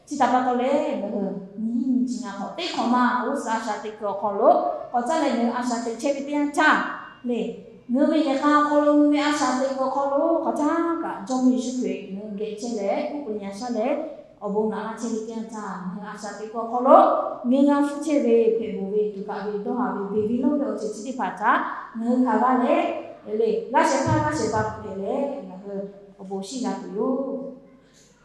Chi htaꞈ pa taw leh, ngaˬ hui nyiˇ nyi chi ngaˇ hk'awꞈ teˇ hk'awꞈ ma g'uˇ suhˍ a shaꞈ teꞈ kuiˬ awˬ hk'aw lo k'awꞈ caˉ leh, ngaˬ hui a shaꞈ teꞈ chehˇ ve teˇ yanˇ htaˇ lehˬ, ngaˬ hui ve yehˬ k'a awˬ hk'aw lo ngaˬ hui ve a shaꞈ teꞈ kuiˬ awˬ hk'aw lo hk'aˬ htaˇ kaꞈ Jawˇmawˇ Yeˍsuˆ Hkriꞈ ngaˬ hui geh chehˇ leh, uˉ peunˍ nyi a shaˉ leh, awˬ bon naꞈ laˇ chehˇ ve teˇ yanˇ htaˇ, ngaˬ hui a shaꞈ teꞈ kuiˬ awˬ hk'aw lo ngaˬ hui g'a hpfuhˇ chehˇ ve hpehꞈ bawˬ ve tuꞈ kaꞈ ve dawˇ haˍ ve beˬ ve lawˇ ve awˬ ceuˬ chi teˇ hpaˍ htaꞈ ngaˬ hui hkanˍ g'a leh, lehˬ g'aˇ shehˍ hpaˇ g'aˇ shehˍ hpaˇ hpehꞈ leh, ngaˬ hui awˬ bon shiˉ g'a tuˬ yoˬ.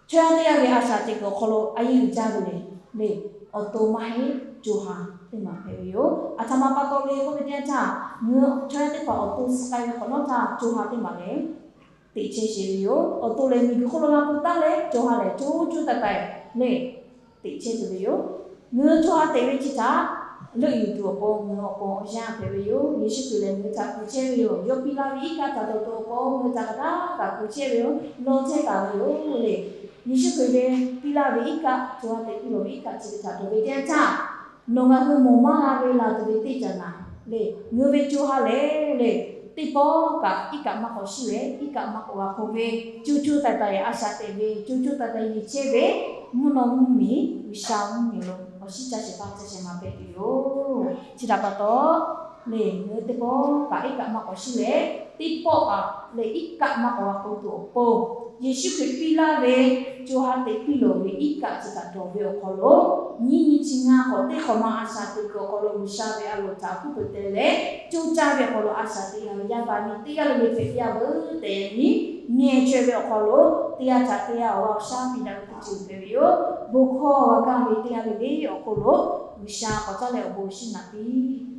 Chaw yaˇ teˇ g'aˇ ve a shaꞈ teꞈ kuiˬ awˬ hk'aw lo a yehˇ uiˍ jaˇ ve lehˬ, lehˬ awˬ to maˇ heˆ, co ha teˇ maˬ hpehꞈ ve yoˬ. Aˬ htoꞈ ma pa taw le k'oˆ ve teˇ yanˇ htaˇ, ngaˬ hui chaw yaˇ teˇ hpaˍ awˬ to suh k'ai ve hk'awꞈ nawˉ htaˇ, co ha teˇ maˬ lehˬ teꞈ chehˇ sheˍ ve yoˬ. Awˬ to lehˬ miˬguiˬ hk'oˆ lo g'a pu taˉ leh, co ha lehˬ co co taiˍ taiˍ lehˬ teꞈ chehˇ tuˬ ve yoˬ. Ngaˬ hui co ha teꞈ ve chi htaꞈ leuˆ yuˬ tuˬ awˬ pon ngaˬ hui awˬ pon awˬ yanˇ hpehꞈ ve yoˬ. Yeˍsuˆ Hkriꞈ lehˬ ngaˬ hui htaꞈ kuˬ chehˇ ve yoˬ. Yawˇ piˇ laˇ ve iˉ kaˆ htaꞈ dawˬ tuˬ awˬ pon ngaˬ hui htaꞈ hk'aˬ htaˇ kaꞈ kuˬ chehˇ ve yoˬ. Lawˇ chehˇ taˍ ve yoˬ lehˬ, Yeˍsuˆ Hkriꞈ ve piˇ laˇ ve iˉ kaˆ, co ha teꞈ piˇ lawˬ ve iˉ kaˆ chi ve htaꞈ dawˬ ve teˇ yanˇ htaˇ, nawˬ ngaˬ hui mawˬ maˇ g'a ve laˬ tuˬ ve teˇ caꞈ naˍ lehˬ, ngaˬ hui ve co ha lehˬ lehˬ, teˇ pawˆ kaꞈ iˉ kaˆ maˇ k'awꞈ shiˉ leh, iˉ kaˆ maˇ k'awꞈ g'a hk'oˆ ve, co co taiˍ taiˍ a shaꞈ teꞈ ve, co co taiˍ taiˍ yeˬ chehˇ ve, mvuhˇ naw mvuhˇ miˬ G'uiˬsha mvuhˇ miˬ lo awˬ shiˉ caˇ shehˍ hpaˇ caˇ shehˍ ma hpehꞈ tuˬ yoˬ. Chi htaꞈ pa taw lehˬ, ngaˬ hui teˇ pawˆ kaꞈ iˉ kaˆ maˇ k'awꞈ shiˉ leh, teˇ pawˆ kaꞈ lehˬ iˉ kaˆ maˇ k'awꞈ g'a k'oˆ tuˬ awˬ pon, Yeˍsuˆ Hkriꞈ piˇ laˇ ve co ha teꞈ piˇ lawˬ ve iˉ kaˆ chi htaꞈ dawˬ ve awˬ hk'aw lo, nyiˇ nyi chi ngaˇ hk'awꞈ teˇ hk'awꞈ ma a shaꞈ teꞈ kuiˬ awˬ hk'aw lo G'uiˬsha ve a loˍ htaꞈ hkuiˉ peuˬ teh leh, co caˇ ve awˬ hk'aw lo a shaꞈ teꞈ yaˇ ve yaˇ paˍ miˇ teˇ g'aˇ le le hpehꞈ piˇ a veuˬ tehꞈ nyi, ngeh chaweh ve awˬ hk'aw lo teˇ g'aˇ htaꞈ teˇ g'aˇ awˬ g'aˇ awˬ shaˉ piˇ daꞈ ve teˇ ceuˬ hpehꞈ ve yoˬ. Bon hkawˇ g'a kaˇ ve teˇ g'aˇ le le awˬ hk'oˆ lo G'uiˬsha k'awꞈ caˉ leh awˬ bon shiˉ naꞈ piˇ